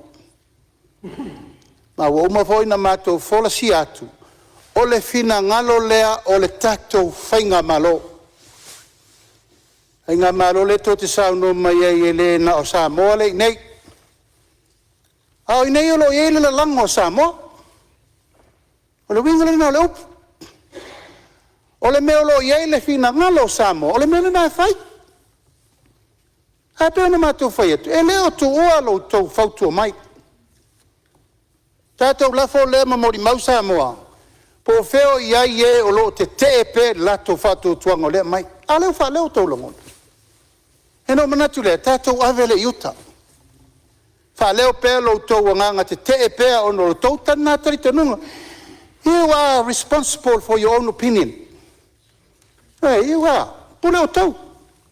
Ma ua uma foi ona matou folasia atu, o le finagalo lea o le tatou Faigamalo. O le Faigamalo lea tou te saunoa mai ai e le na o Samoa lea e i inei, a o i inei o lo o i ai le lalago o Samoa. O le uiga lena o le upu. O le mea o lo o i ai le finagalo o Samoa, o le mea lena e fai. Ae pei ona matou fai atu, e le o tuua lo outou fautua mai. Tatou lafo lea ma molimau Samoa po o fea o i ai e o lo o tetee pea i le latou faatuatuaga o lea e aumai. A lea ua faaleo outou lagona. Ona ou manatu lea, tatou ave lea i uta, faaleo pea lo outou agaga tetee pea ona o lo outou lena talitonuga. You are responsible for your own opinion. Ioe, e pule outou,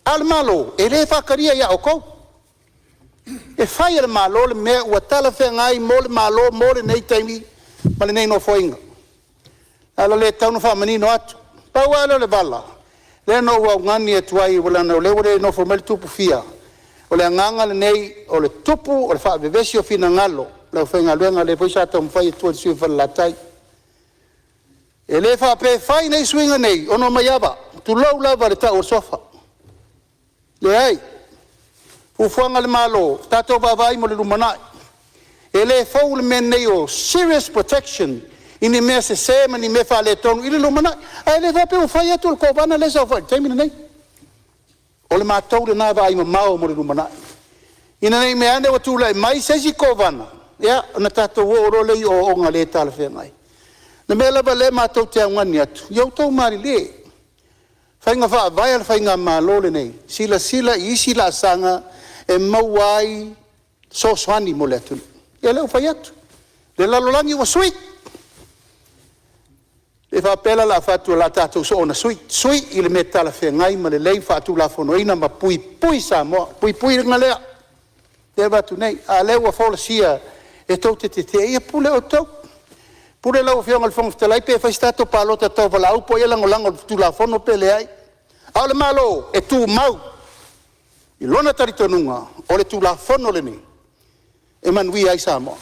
a o le Malo e le faatalia ia outou. E fai e le Malo le mea ua talafeagai mo le Malo mo lenei taimi ma lenei Nofoaiga. O le ala lea e tatau ona faamanino atu. Pau lava lea o le vala lea na ou augani atu ai leaga o lea ua le nofo mai le Tupufia, o le agaga lenei o le tupu o le faavevesi o finagalo o le aufaigaluega, lea foi sa taumafai atu ai le sui usufono o Falelatai. E le faapea e fai nei suiga nei ona omai ava, tulou lava le tau o le suafa. Leai, o fuafuaga a le Malo, tatou vaavaai mo le lumanai. E le fou le mea lenei o serious protection i ni mea sese ma ni mea faaletonu i le lumanai. Ae le faapea ua fai atu e le Kovana lea e saofai i le taimi lenei. O le matou lena vaaimamao mo le lumanai, ina ne i meaane ua tulai mai se isi Kovana, ia ona tatou oo loa lea i ooooga le talafeagai. O le mea lava lea matou te augani atu, ia outou malilie, o faiga faavae a le faigamalo lenei, silasila i isi laasaga e maua ai fesoasoani mo le atunuu. Ia lea ua fai atu, le lalolagi ua sui. E le faapea la o le a fai atu o le a tatou soona sui, sui i le mea talafeagai ma lelei faatulafonoina ma puipui Samoa. O le puipuiga lea, lea e avatu nei, a o lea ua folasia e tou te tetee, ia pule outou. Pule lau Afioga i le Fofoga Fetalai pe fai se tatou palota tauvalaau po o ai e lagolago i le Tulafono pe leai. A o le Malo e tumau i lona talitonuga o le Tulafono lenei e manuia ai Samoa.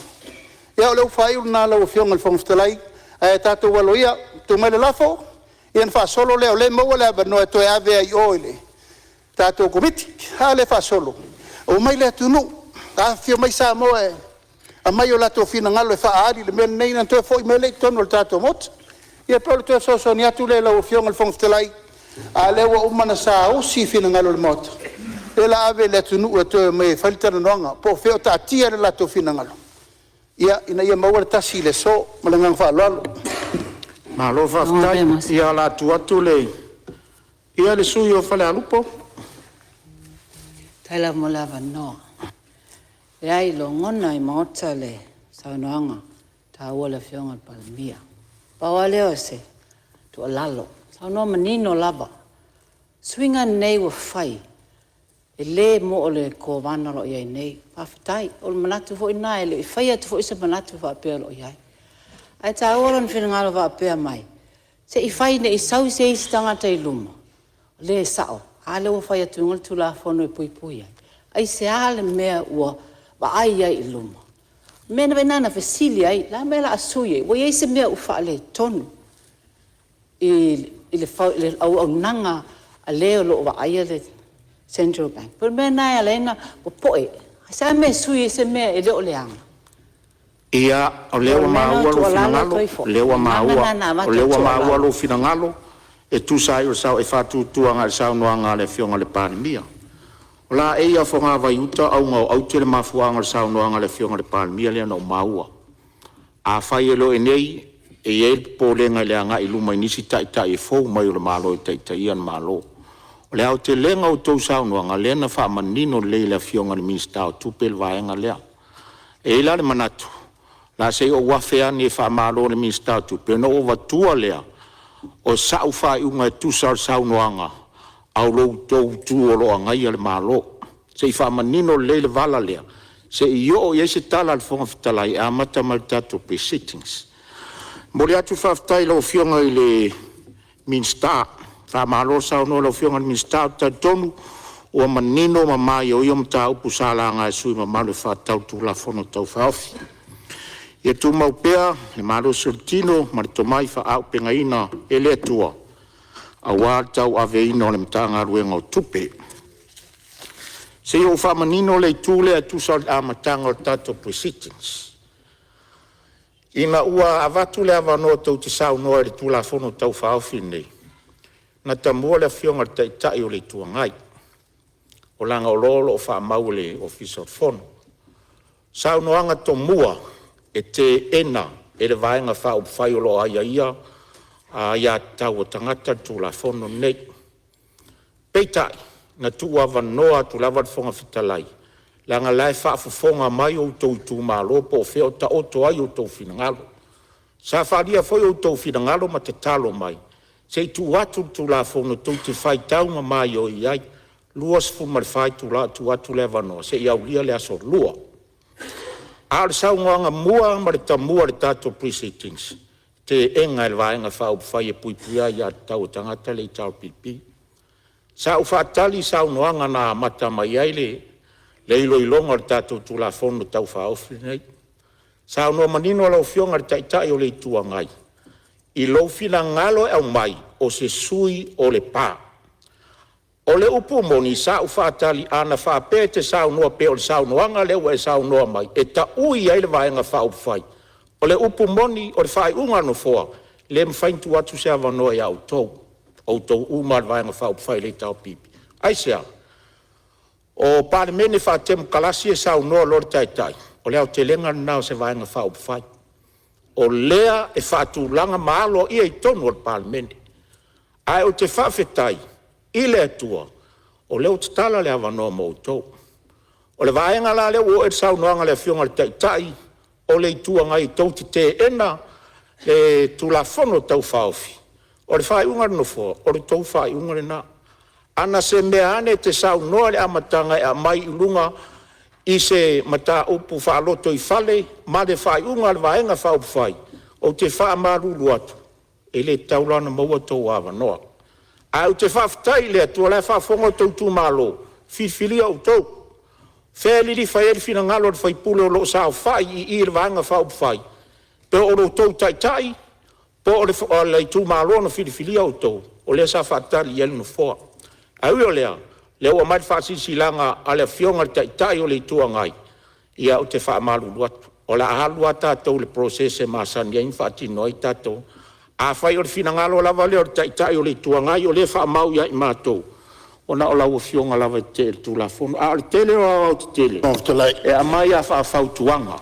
Ia o le upu faaiu lena lau Afioga i le Fofoga Fetalai, ae tatou alo ia, tuu mai le lafo ona faasolo lea o lea e maua le avanoa e toe ave ai i o i le tatou Komiti. A lea e faasolo, omai le atunuu, afifio mai Samoa e aumai o latou finagalo e faaali i le mea lenei ona toe foi mai lea i totonu o le tatou Maota. Ia pei o le toe fesoasoani atu lea i lau Afioga i le Fofoga Fetalai, a o lea ua uma ona saausi finagalo o le Maota, o lea o le a ave i le atunuu e toe omai e fai le talanoaga, po o fea o taatia lo latou finagalo, ina ia maua le tasi i le aso. Ma le agaga faaaloalo. Malo faafetai. Ia, o le a tuu atu le… Ia, le sui usufono mo Falealupo. Faafetai lava mo le avanoa. E logona i maota le saunoaga taua a le Afioga i le Palemia. Pau lava lea o se tuualalo, na saunoa manino lava. O suiga nei ua fai, e le mo le Kovana o lo o i ai nei. Faafetai. O le manatu foi lena, e le i faia atu foi se manatu faapea o lo o i ai. Ae taua lona finagalo faapea mai, se i fai ne i sau se isi tagata i luma, le sao. A lea ua fai atu i luga le Tulafono e puipuia ai? Aisea le mea ua vaai ai i luma? O le mea lena na fesili ai, o le a le mea o le a sui ai? Ua i ai se mea ua faaletonu i le auaunaga a le o lo o vaaia le Central Bank? Pei o le mea lena e ala ai ona popoe. Aisea le mea e sui ai se mea e le o leaga? Ia, o lea ua maua lou finagalo, o lea ua maua lou finagalo e tusa ai o le faatuatua i le saunoaga a le Afioga i le Palemia. O laei a fogavai uta auga o aute le mafuaaga o le saunoaga a le Afioga i le Palemia lea na ou maua. Afai e le o i inei, e i ai le popolega i le agai i luma i nisi Taitai e fou mai o le Malo e taitaia le Malo. O le aotelega o a outou saunoaga, lea na faamanino lelei e le Afioga i le Minisita o Tupe le vaega lea. E i ai la le manatu, o le a se i ou afe ane e faamalo i le Minisita o Tupe ona ou avatua lea o sau faaiuga e tusa o le saunoaga a lo outou Itu o lo o agaia le Malo. Se i faamanino lelei le vala lea se i oo i ai se tala a le Fofoga Fetalai e amata mai i le tatou Pre-sittings. E momoli atu le faafetai i lau Afioga i le Minisita, faamalo saunoa i lau Afioga i le Minisita. Ou te talitonu ua manino ma maioio mataupu sa laga e sui usufono mamalu e faatatau i le Tulafono Tau Faaofi. Ia tumau pea le malosi o le tino ma le tomai faaauupegaina e le Atua aua le tauaveina o le Matagaluega o Tupe. Se i ou faamanino le itu lea e tusa o le amataga o le tatou Pre-sittings. Ina ua avatu le avanoa tou te saunoa i le Tulafono Tau Faaofi lenei, na tamua le Afioga i le Taitai o le Itu Agai, leaga o lo o faamau e le Ofisa o le Fono. Saunoaga tomua e teena e le Vaega Faaupufai o lo o Agaia Aia Tatau a Tagata le Tulafono lenei. Peitai, na tuuavanoa atu lava le Fofoga Fetalai leaga o la e faafofoga mai outou itumalo po o fea o taoto ai outou finagalo. Sa faaalia foi outou finagalo ma tatalo mai se i tuu atu le Tulafono tou te faitau ma maioio ai. E 24 itula o tuu atu le avanoa seia aulia le aso Lua. A o le saunoaga mua ma le tamua i le tatou Pre-sittings, teena e le Vaega Faaupufai e Puipuia Aia Tatau a Tagata le HRPP. Sa ou faatali i saunoaga na amata mai ai le iloiloga o le tatou Tulafono Tau Faaofi lenei. Saunoa manino lau Afioga i le Taitai o le Itu Agai i lou finagalo e aumai, o se sui usufono o Lepa. O le upu moni sa ou faatali ana faapea e te saunoa e pei o le saunoaga lea ua e saunoa mai e taui ai le Vaega Faaupufai. O le upu moni o le faaiuga a le Nofoa, e le mafai ona tuu atu se avanoa ia outou, o outou uma lava o le Vaega Faaupufai o le HRPP. Aisea? O Palemene faatemokarasi e saunoa loa le Taitai, o le aotelega lena o se Vaega Faaupufai o lea e faatulaga ma aloaia i totonu o le Palemene. Ae ou te faafetai i le Atua o lea ua tatala le avanoa mo outou. O le vaega la lea ua oo i ai le saunoaga a le Afioga i le Taitai o le Itu Agai tou te teena le Tulafono Tau Faaofi, o le faaiuga a le Nofoa, o le tou faaiuga lena. A na se mea ane e te saunoa i le amataga e aumai i luga i se mataupu faalotoifale ma le faaiuga a le Vaega Faaupufai, Ou te faamalulu atu, e le tatau la ona maua outou avanoa. Ae ou te faafetai i le Atua o la e faafofoga outou itumalo, na filifilia outou. O fea e lilifa i ai le finagalo o le sui usufono o lo o saofai i le Vaega Faaupufai, po o lo outou taitai po o le itumalo na filifilia outou, o lea sa faatali i ai le Nofoa. Ae ui o lea, o lea ua aumai le faasilasilaga a le Afioga i le Taitai o le Itu Agai, ia ou te faamalulu atu, o le a alu lava tatou i le process e masani ai ona faatino ai tatou. Afai o le finagalo lava lea o le Taitai o le Itu Agai o lea e faamau ia i matou, ua na o lau Afioga lava e tetee i le Tulafono. A o le tele o aoaotetele e aumai lava faafautuaga.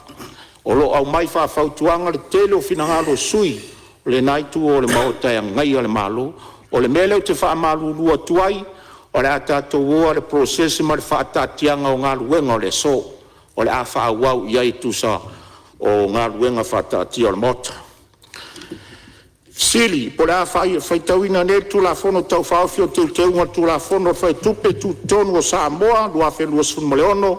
O lo o aumai faafautuaga le tele o finagalo o sui usufono o lena itu o le Maota e agaia le Malo. O le mea lea ou te faamalulu atu ai, o le a tatou o lava i le process ma le faataatiaga o galuega o le aso o le a faaauau i ai e tusa o galuega faataatia a le Maota. Po o le a faitauina nei le Tulafono Tau Faaofi o Teuteuga o le Tulafono o Faletupe Tutotonu o Samoa 2026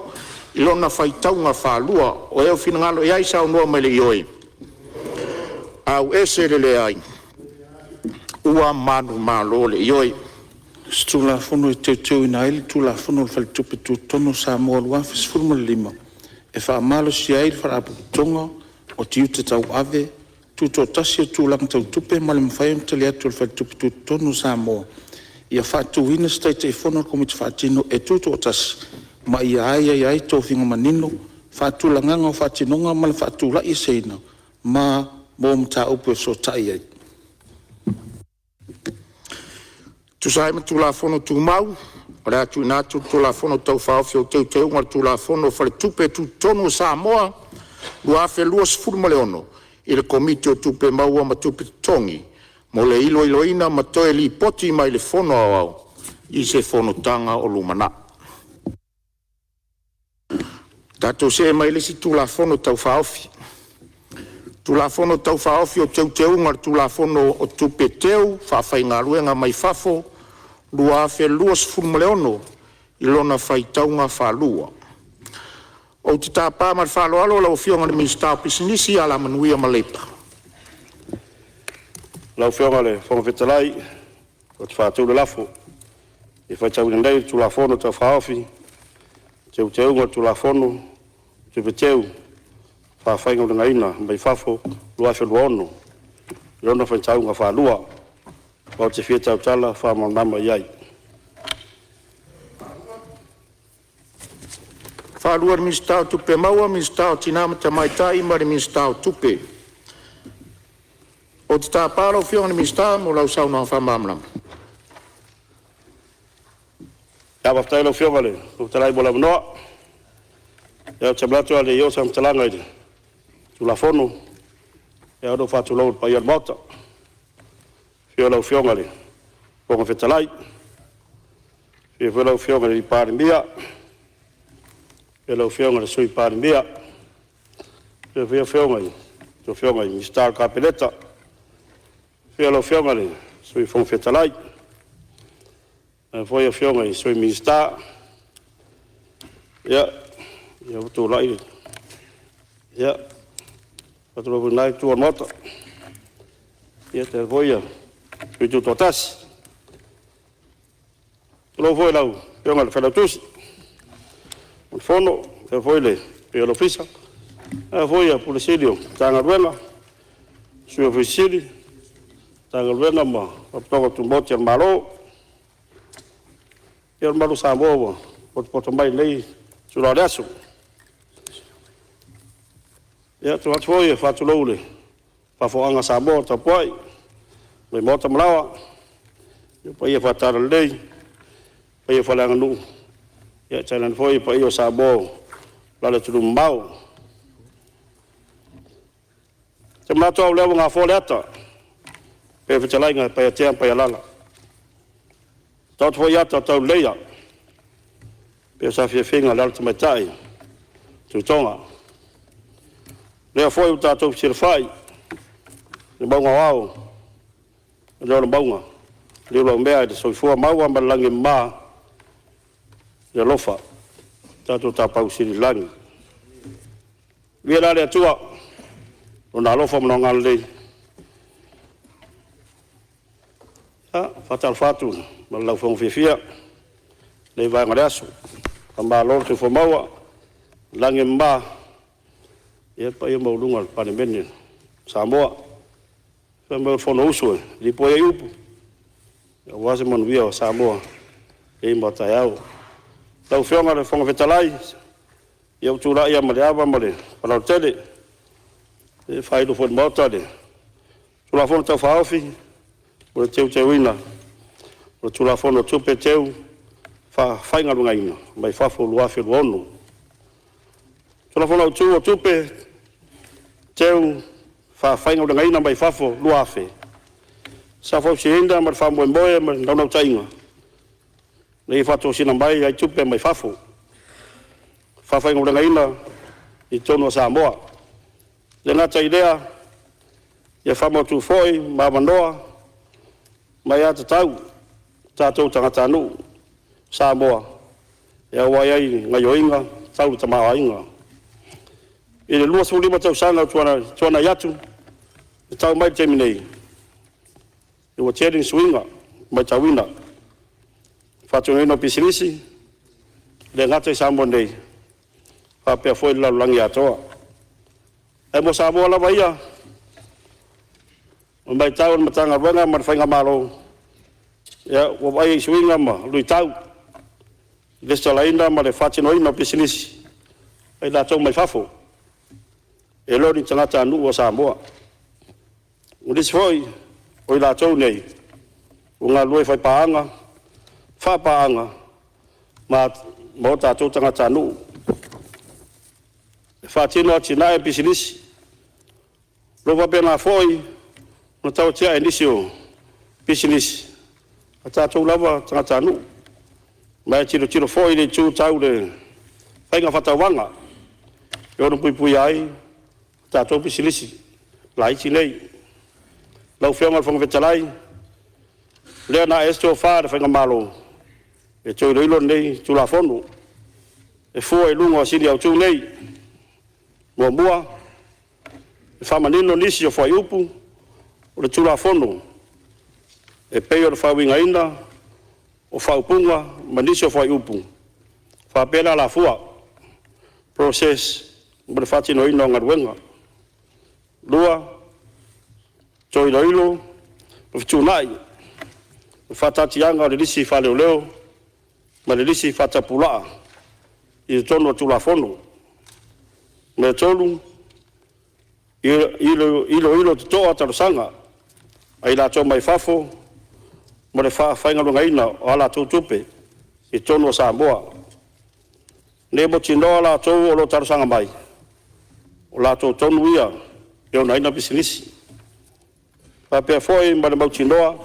i lona faitauga faalua. O e ua finagalo i ai e saunoa mai i le ioe, ae ua manumalo le Ioe. Tulafono e Teuteuina ai le Tulafono o Faletupe Tutotonu o Samoa 2015 e faamalosia ai le Faalapotopotoga o Tiute Tauave Tutoatasi o Tulaga Tau Tupe ma le mafai ona tali atu a le Faletupe Tutotonu o Samoa. Ia faatuina se Taitaifono o le Komiti Faatino e tutoatasi, ma ia aiaia ai tofiga manino, faatulagaga o faatinoga ma le faatulaieseina, ma mo mataupu e fesootai ai. E tusa ai ma Tulafono Tumau, o le a tuuina atu le Tulafono Tau Faaofi o Teuteuga o le Tulafono o Faletupe Tutotonu o Samoa 2026 i le Komiti o Tupe Maua ma Tupe Totogi mo le iloiloina ma toe lipoti mai le Fono Aoao i se Fonotaga o lumanai. Tatou see mai le isi Tulafono Tau Faaofi. Tulafono Tau Faaofi o Teuteuga o le Tulafono o Tupe Teu Faafaigaluega mai Fafo 2026 i lona faitauga faalua. Ou te tapa ma le faaaloalo lau Afioga i le Minisita o Pisinisi, Alamanuia ma Leipa. Lau Afioga i le Fofoga Fetalai, ou te faatu le lafo, Ina ia faitauina nei le Tulafono Tau Faaofi o Teuteuga o le Tulafono o Tupe Teu Faafaigaluegaina mai Fafo 2026 i lona faitauga faalua, ma ou te fia tautala faamalamalama i ai. Ia, tulai mai lau Afioga i le Minisita o Tupe. Ou te tapa lau Afioga i le Minisita mo lau saunoaga faamalamalama. Faafetai i lau Afioga i le Fofoga Fetalai mo le avanoa. Ou te manatu a o le i oo se faamatalaga i le Tulafono, e ao ona ou faatulou i le paia o le Maota, i le afio o lau Afioga i le Fofoga Fetalai, afio foi lau Afioga i le Palemia, afio lau Afioga i le Sui Palemia, afifio foi Afioga i Minisita o le Kapeneta, afio lau Afioga i le Sui Fofoga Fetalai, faapea foi Afioga i Sui Minisita. Ia, lea ua tulai le… Ia, e faatulou foi i lena Itu o le Maota, tainane foi sui usufono tutoatasi. Tulou foi lau Afioga i le Failautusi o le Fono faapea foi le paia o le Ofisa, faapea foi Ofisa Sili o Matagaluega, Sui Ofisa Sili o Matagaluega ma Faalapotopotoga Tumaoti a le Malo. Ia, le mamalu o Samoa ua potopoto mai i lenei itula o le aso. Ia, e tulai atu foi e faatulou i le faafofogaaga a Samoa o tapuai mai maota ma laoa, i paia faale-Talalelei, paia faaleaganuu, tainane foi paia o Samoa o lo o atunuu mamao. Ou te manatu o lea ua gafoa le ata pei o le fetalaiga a Paiatea ma Paialala, taoto foi ata o tauleleia pei o saafiafiaga a le alo tamaitai o Tuitoga. O lea foi ua tatou fesilafai i le mauga o Ao, o le leo o le mauga, liulaumea i le soifua maua ma le lagi e mama, i le alofa o le tatou Tapaau Sili i le lagi. Viia la le Atua Lona alofa ma Lona agalelei. E faatalofa atu ma le laufofoga fiafia i lenei vaega o le aso. Faamalo le soifua maua i lagi e mama le paia maualuga o le Palemene o Samoa. Fai mai o le Fonousu e lipoi ai upu aua se manuia o Samoa nei ma a taeao. Lau Afioga i le Fofoga Fetalai, ia ua ou tulai lava ma le ava ma le faaaloalo tele e faailo foi i le Maota le Tulafono Tau Faaofi o le Teuteuina o le Tulafono o Tupe Teu Faafaigaluegaina mai Fafo 2026. Tulafono Autu o Tupe Teu Faafaigaluegaina mai Fafo 2000, sa fausiaina ma le faamoemoe ma le naunautaiga ina ia faatosina mai ai tupe mai fafo faafaigaluegaina i totonu o Samoa. E le gata i lea, ia faamautu foi ma avanoa ma aiatatau a tatou tagatanuu Samoa e auai ai i gaoioiga tau le tamaoaiga. I le 25 tausaga ua tuanai atu e tau mai i le taimi nei, ua tele ni suiga matauina i le faatinoina o pisinisi, e le gata i Samoa nei, faapea foi le lalolagi atoa. Ae mo Samoa lava ia, o le matau a le Matagaluega ma le faigamalo, ia ua vaaia i suiga ma luitau i le lesitalaina ma le faatinoina o pisinisi a i latou mai fafo e le o ni tagatanuu o Samoa. O nisi foi o i latou nei, ua galulue faipaaga, faapaaga ma o tatou tagatanuu e faatino atinae o pisinisi. O lo o faapena foi ona tau atiae nisi o pisinisi a tatou lava tagatanuu. Ma e tilotilo foi i le itu tau le faiga faatauvaga e ono puipuia ai tatou pisinisi laiti nei. Lau Afioga i le Fofoga Fetalai, o lea na ae ai se tofa i le faigamalo e toe iloilo lenei Tulafono e fua i luga o sini autu nei. Muamua, e faamanino nisi o fuaiupu o le Tulafono e pei o le faauigaina o faaupuga ma nisi o fuaiupu faapea le alafua, process mo le faatinoina o galuega. Lua, toe iloilo ma fetuunai le faataatiaga o le lisi faaleoleo ma le lisi faatapulaa i totonu o le Tulafono. Lona tolu, iloilo totoa talosaga a i latou mai fafo mo le faafaigaluegaina o a latou tupe i totonu o Samoa, ina ia mautinoa latou o lo o talosaga mai, o latou tonu ia e ona ai pisinisi, faapea foi ma le mautinoa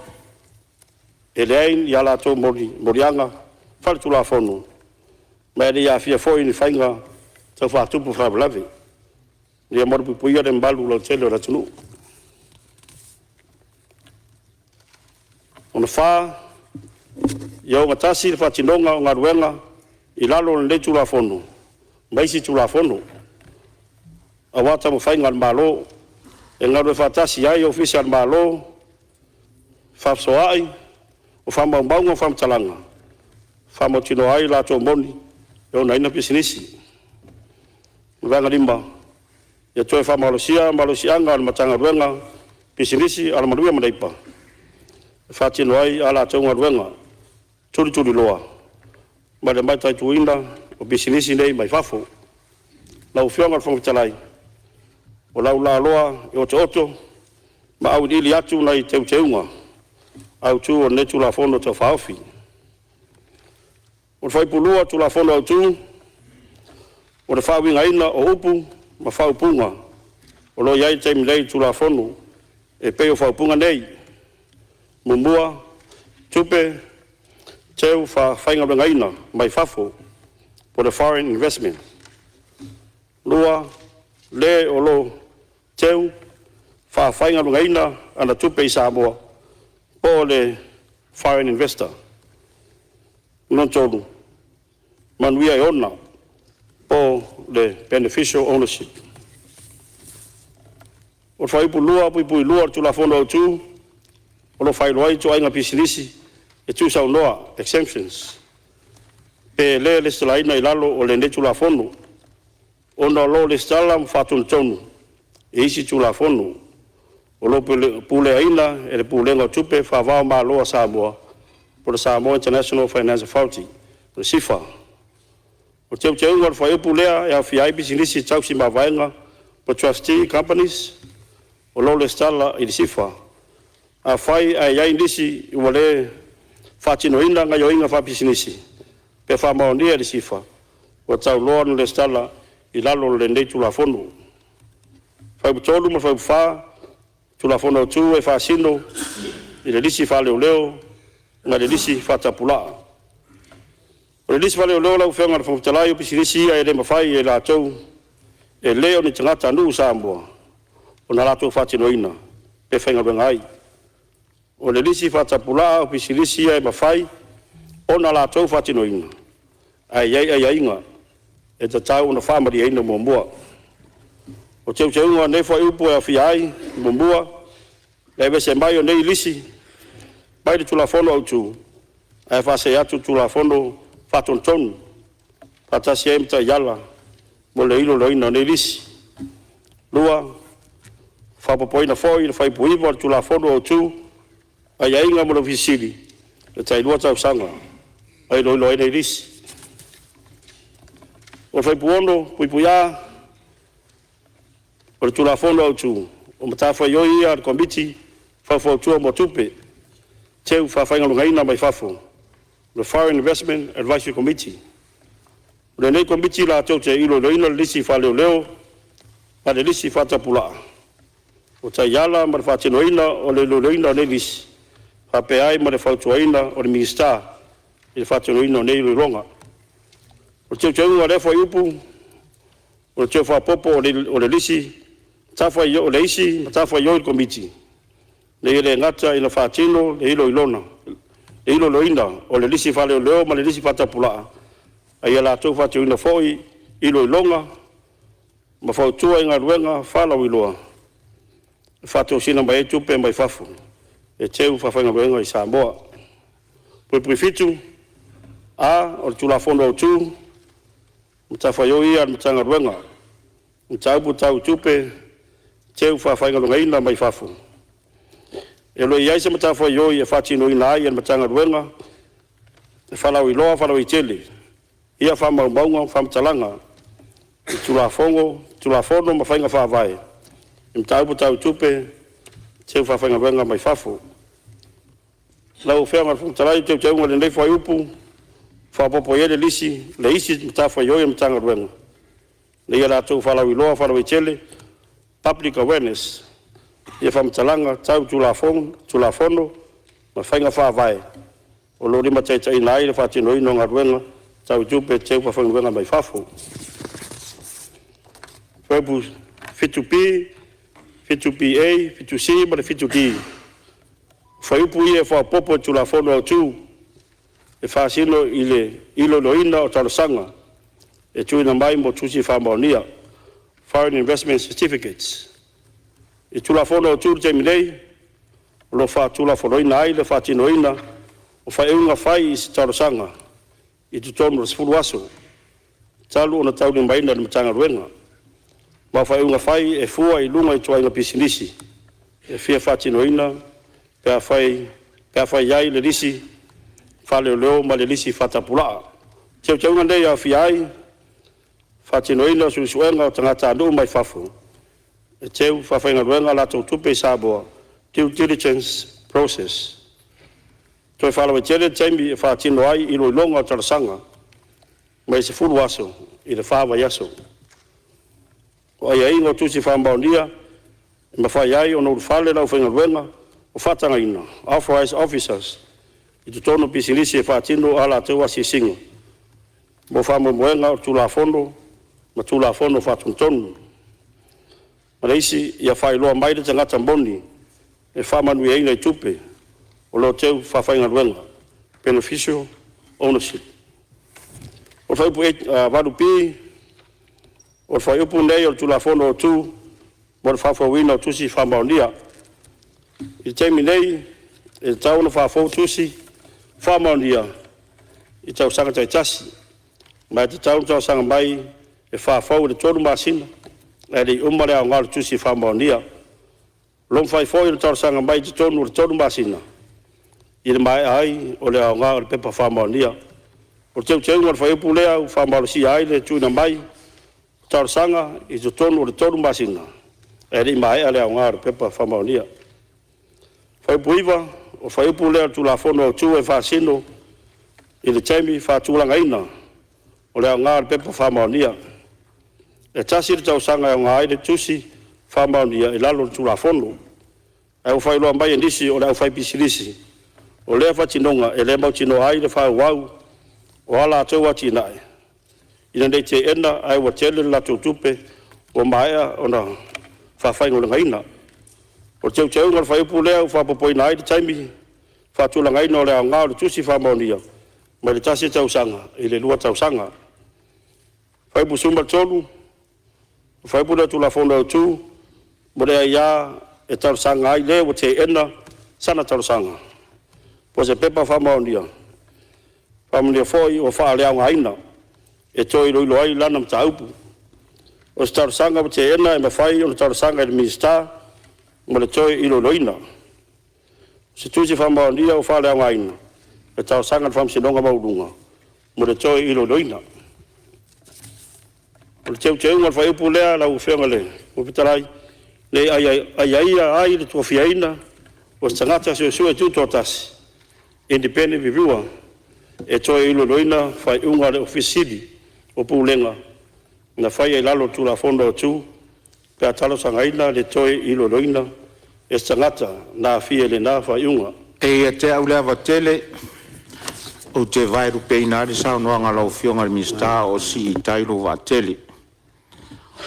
e leai ni a latou moliaga faaletulafono ma e le i aafia foi i ni faiga tau faatupu faalavelave, ina ia malupuipuia le mamalu lautele o le atunuu. Lona fa, ia ogatasi le faatinoga o galuega i lalo o lenei Tulafono ma isi Tulafono aua taumafaiga a le Malo e galulue faatasi ai Ofisa o le Malo, fefaasoaai o faamaumauga ma faamatalaga, e faamautinoa ai i latou moni e ona ai pisinisi. O le vaega lima, ia toe faamalosia malosiaga o le Matagaluega o Pisinisi, Alamanuia ma Leipa e faatino ai a latou galuega tulituliloa ma le mataituina o pisinisi nei mai fafo. Lau Afioga i le Fofoga Fetalai, o le a ou laaloa e otooto ma auiliili atu nai teuteuga autu o lenei Tulafono Tau Faaofi. O le Fuaiupu 2 o le Tulafono Autu, o le faauigaina o upu ma faaupuga o lo o i ai i le taimi nei i le Tulafono e pei o faaupuga nei: 1. Tupe Teu Faafaigaluegaina mai Fafo po o le Foreign Investment. 2. Le o lo o teu faafaigaluegaina ana tupe i Samoa po o le Foreign Investor. Lona tolu, manuia e ona po o le Beneficial Ownership. O le Fuaiupu 2(2) o le Tulafono Autu, o lo o faailoa ai ituaiga pisinisi e tuusaunoa (exemptions) pe le lesitalaina i lalo o lenei Tulafono, ona o lo o lesitala ma faatonutonu e isi Tulafono o lo o puleaina e le Pulega o Tupe Faava-o-Malo a Samoa po o le Samoa International Finance Authority (SIFA). O le teuteuga o le fuaiupu lea e aofia ai pisinisi tausi mavaega po o trustee companies o lo o resitala i le SIFA. Afai ae i ai nisi ua le faatinoina gaoioiga faapisinisi pe faamaonia e le SIFA, ua tatau loa ona resitala i lalo o lenei Tulafono. Fuaiupu 3 ma le Fuaiupu 4 Tulafono Autu e faasino i le lisi faaleoleo ma le lisi faatapulaa. O le lisi faaleoleo lau Afioga i le Fofoga Fetalai, o pisinisi ia e le mafai e i latou e le o ni tagatanuu Samoa ona latou faatinoina pe faigaluega ai. O le lisi faatapulaa o pisinisi ia e mafai ona latou faatinoina, ae i ai aiaiga e tatau ona faamalieina muamua. O teuteuga o lenei fuaiupu e aofia ai: 1. Le aveese ai o nei lisi mai le Tulafono Autu ae faasee atu i le Tulafono Faatonutonu, faatasi ai ma taiala mo le iloiloina o nei lisi. 2. Faaopoopoina foi le Fuaiupu 9 o le Tulafono Autu, aiaiga mo le Ofisa Sili, e tai 2 tausaga e iloilo ai nei lisi. O le Fuaiupu 6(a) o le Tulafono Autu, o matafaioi ia a le Komiti Faufautua mo Tupe Teu Faafaigaluegaina mai Fafo, le Foreign Investment Advisory Committee. O lenei Komiti latou te iloiloina le lisi faaleoleo ma le lisi faatapulaa, o taiala mo le faatinoina o le iloiloina o nei lisi, faapea ai ma le fautuaina o le Minisita i le faatinoina o nei iloiloga. O le teuteuga o lea fuaiupu, o le toe faaopoopo o le isi matafaioi a le Komiti, ina ia le gata ina faatino le iloiloina o le lisi faaleoleo ma le lisi faatapulaa, a ia latou faatinoina foi iloiloga ma fautua i galuega faalauiloa e faatosina mai ai tupe mai fafo e teu faafaigaluega i Samoa. 7A o le Tulafono Autu, o matafaioi ia a le Matagaluega i mataupu tau tupe teu faafaigaluegaina mai fafo. E le o i ai se matafaioi e faatinoina ai e le Matagaluega le faalauiloa faalauaitele ia faamaumauga ma faamatalaga i Tulafono ma faiga faavae i mataupu tau tupe teu faafaigaluega mai fafo. Lau Afioga i le Fofoga Fetalai o teuteuga o lenei fuaiupu ua faaopoopo i ai le isi matafaioi a le Matagaluega, ina ia latou faalauiloa faalauaitele, public awareness ia faamatalaga tau Tulafono ma faiga faavae o lo o limataitaiina ai le faatinoina o galuega tau tupe teu faafaigaluega mai fafo. Fuaiupu 7B, 7BA, 7C ma le 7D, o fuaiupu ia e faaopoopo i le Tulafono Autu e faasino i le iloiloina o talosaga e tuuina mai mo Tusi Faamaonia, Foreign Investment Certificates. I le Tulafono Autu i le taimi nei, o lo o faatulafonoina ai le faatinoina o faaiuga fai i se talosaga i totonu o le 10 aso talu ona taulimaina e le Matagaluega, ma o faaiuga fai e fua i luga o ituaiga pisinisi e fia faatinoina pe afai e i ai le lisi faaleoleo ma le lisi faatapulaa. O teuteuga nei e aofia ai le faatinoina o suesuega o tagatanuu mai fafo e teu faafaigaluega a latou tupe i Samoa, due diligence process. Toe faalauaitele le taimi e faatino ai iloiloga o talosaga mai le 10 aso i le 4 vaiaso. O aiaiga o tusi faamaonia e mafai ai ona ulufale le aufaigaluega o faatagaina (authorised officers) i totonu o pisinisi e faatino a latou asiasiga mo faamoemoega o le Tulafono ma Tulafono Faatonutonu. Ma le isi, ia faailoa mai le tagata moni e faamanuiaina i tupe o lo o teu faafaigaluega, beneficial ownership. O le Fuaiupu 8B, o le fuaiupu lenei o le Tulafono Autu mo le faafouina o tusi faamaonia. I le taimi nei, e tatau ona faafou tusi faamaonia i tausaga taitasi, ma e tatau ona talosaga mai e faafou i le 3 masina ae le i uma le aoga o le tusi faamaonia. O lo o mafai foi ona talosaga mai i totonu o le 3 masina i le maea ai o le aoga o le pepa faamaonia. O le teuteuga o le fuaiupu lea ua faamalosia ai le tuuina mai o talosaga i totonu o le 3 masina ae le i maea le aoga o le pepa faamaonia. Fuaiupu 9, o le fuaiupu lea o le Tulafono Autu e faasino i le taimi faatulagaina o le aoga o le pepa faamaonia. E tasi le tausaga e aoga ai le tusi faamaonia i lalo o le Tulafono, ae ua faailoa mai e nisi o le aufaipisinisi, o lea faatinoga e le mautinoa ai le faaauau o a latou atinae ina ne i teena ae ua tele le latou tupe ua maea ona faafaigaluegaina. O le teuteuga o le fuaiupu lea ua faaopoopoina ai le taimi faatulagaina o le aoga o le tusi faamaonia mai le tasi tausaga i le 2 tausaga. Fuaiupu 13, o le fuaiupu lea o le Tulafono Autu mo le aia e talosaga ai le ua teena sana talosaga mo se pepa faamaonia, faamaonia foi ua faaleaogaina, e toe iloilo ai lana mataupu. O se talosaga ua teena e mafai ona talosaga i le Minisita mo le toe iloiloina. O se tusi faamaonia ua faaleaogaina, e talosaga i le Faamasinoga Maualuga mo le toe iloiloina. O le teuteuga o le fuaiupu lea lau Afioga i le Fofoga Fetalai, ina ia aiaia ai le tofiaina o se tagata suesue tutoatasi, independent reviewer, e toe iloiloina faaiuga a le Ofisa Sili o Pulega na faia i lalo o le Tulafono Autu pe a talosagaina le toe iloiloina e se tagata na aafia i lena faaiuga. E ia te au le ava tele, ou te vaelupeina lava le saunoaga a lau Afioga i le Minisita o sii i tai lou vaatele.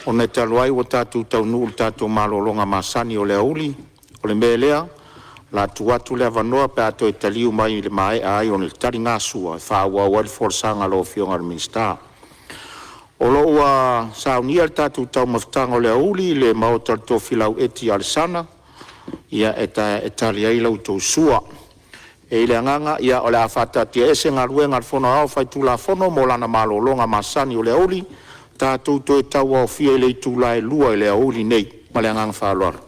Ona e talu ai ua tatou taunuu i le tatou malologa masani o le aoauli, o le mea lea o le a tuu atu le avanoa pe a toe taliu mai i le maea ai o le taligasua e faaauau ai le folasaga a lau Afioga i le Minisita. O lo o ua saunia le tatou taumafataga o le aoauli i le maota o le Tofilau Eti Alesana, e tali ai la outou sua. E i ai le agaga o le a faataatiaese Galuega a le Fono Aoao Faitulafono mo lana malologa masani o le aoauli, tatou toe tauaofia i le itula e 2:00 i le aoauli nei. Ma le agaga faaaloalo.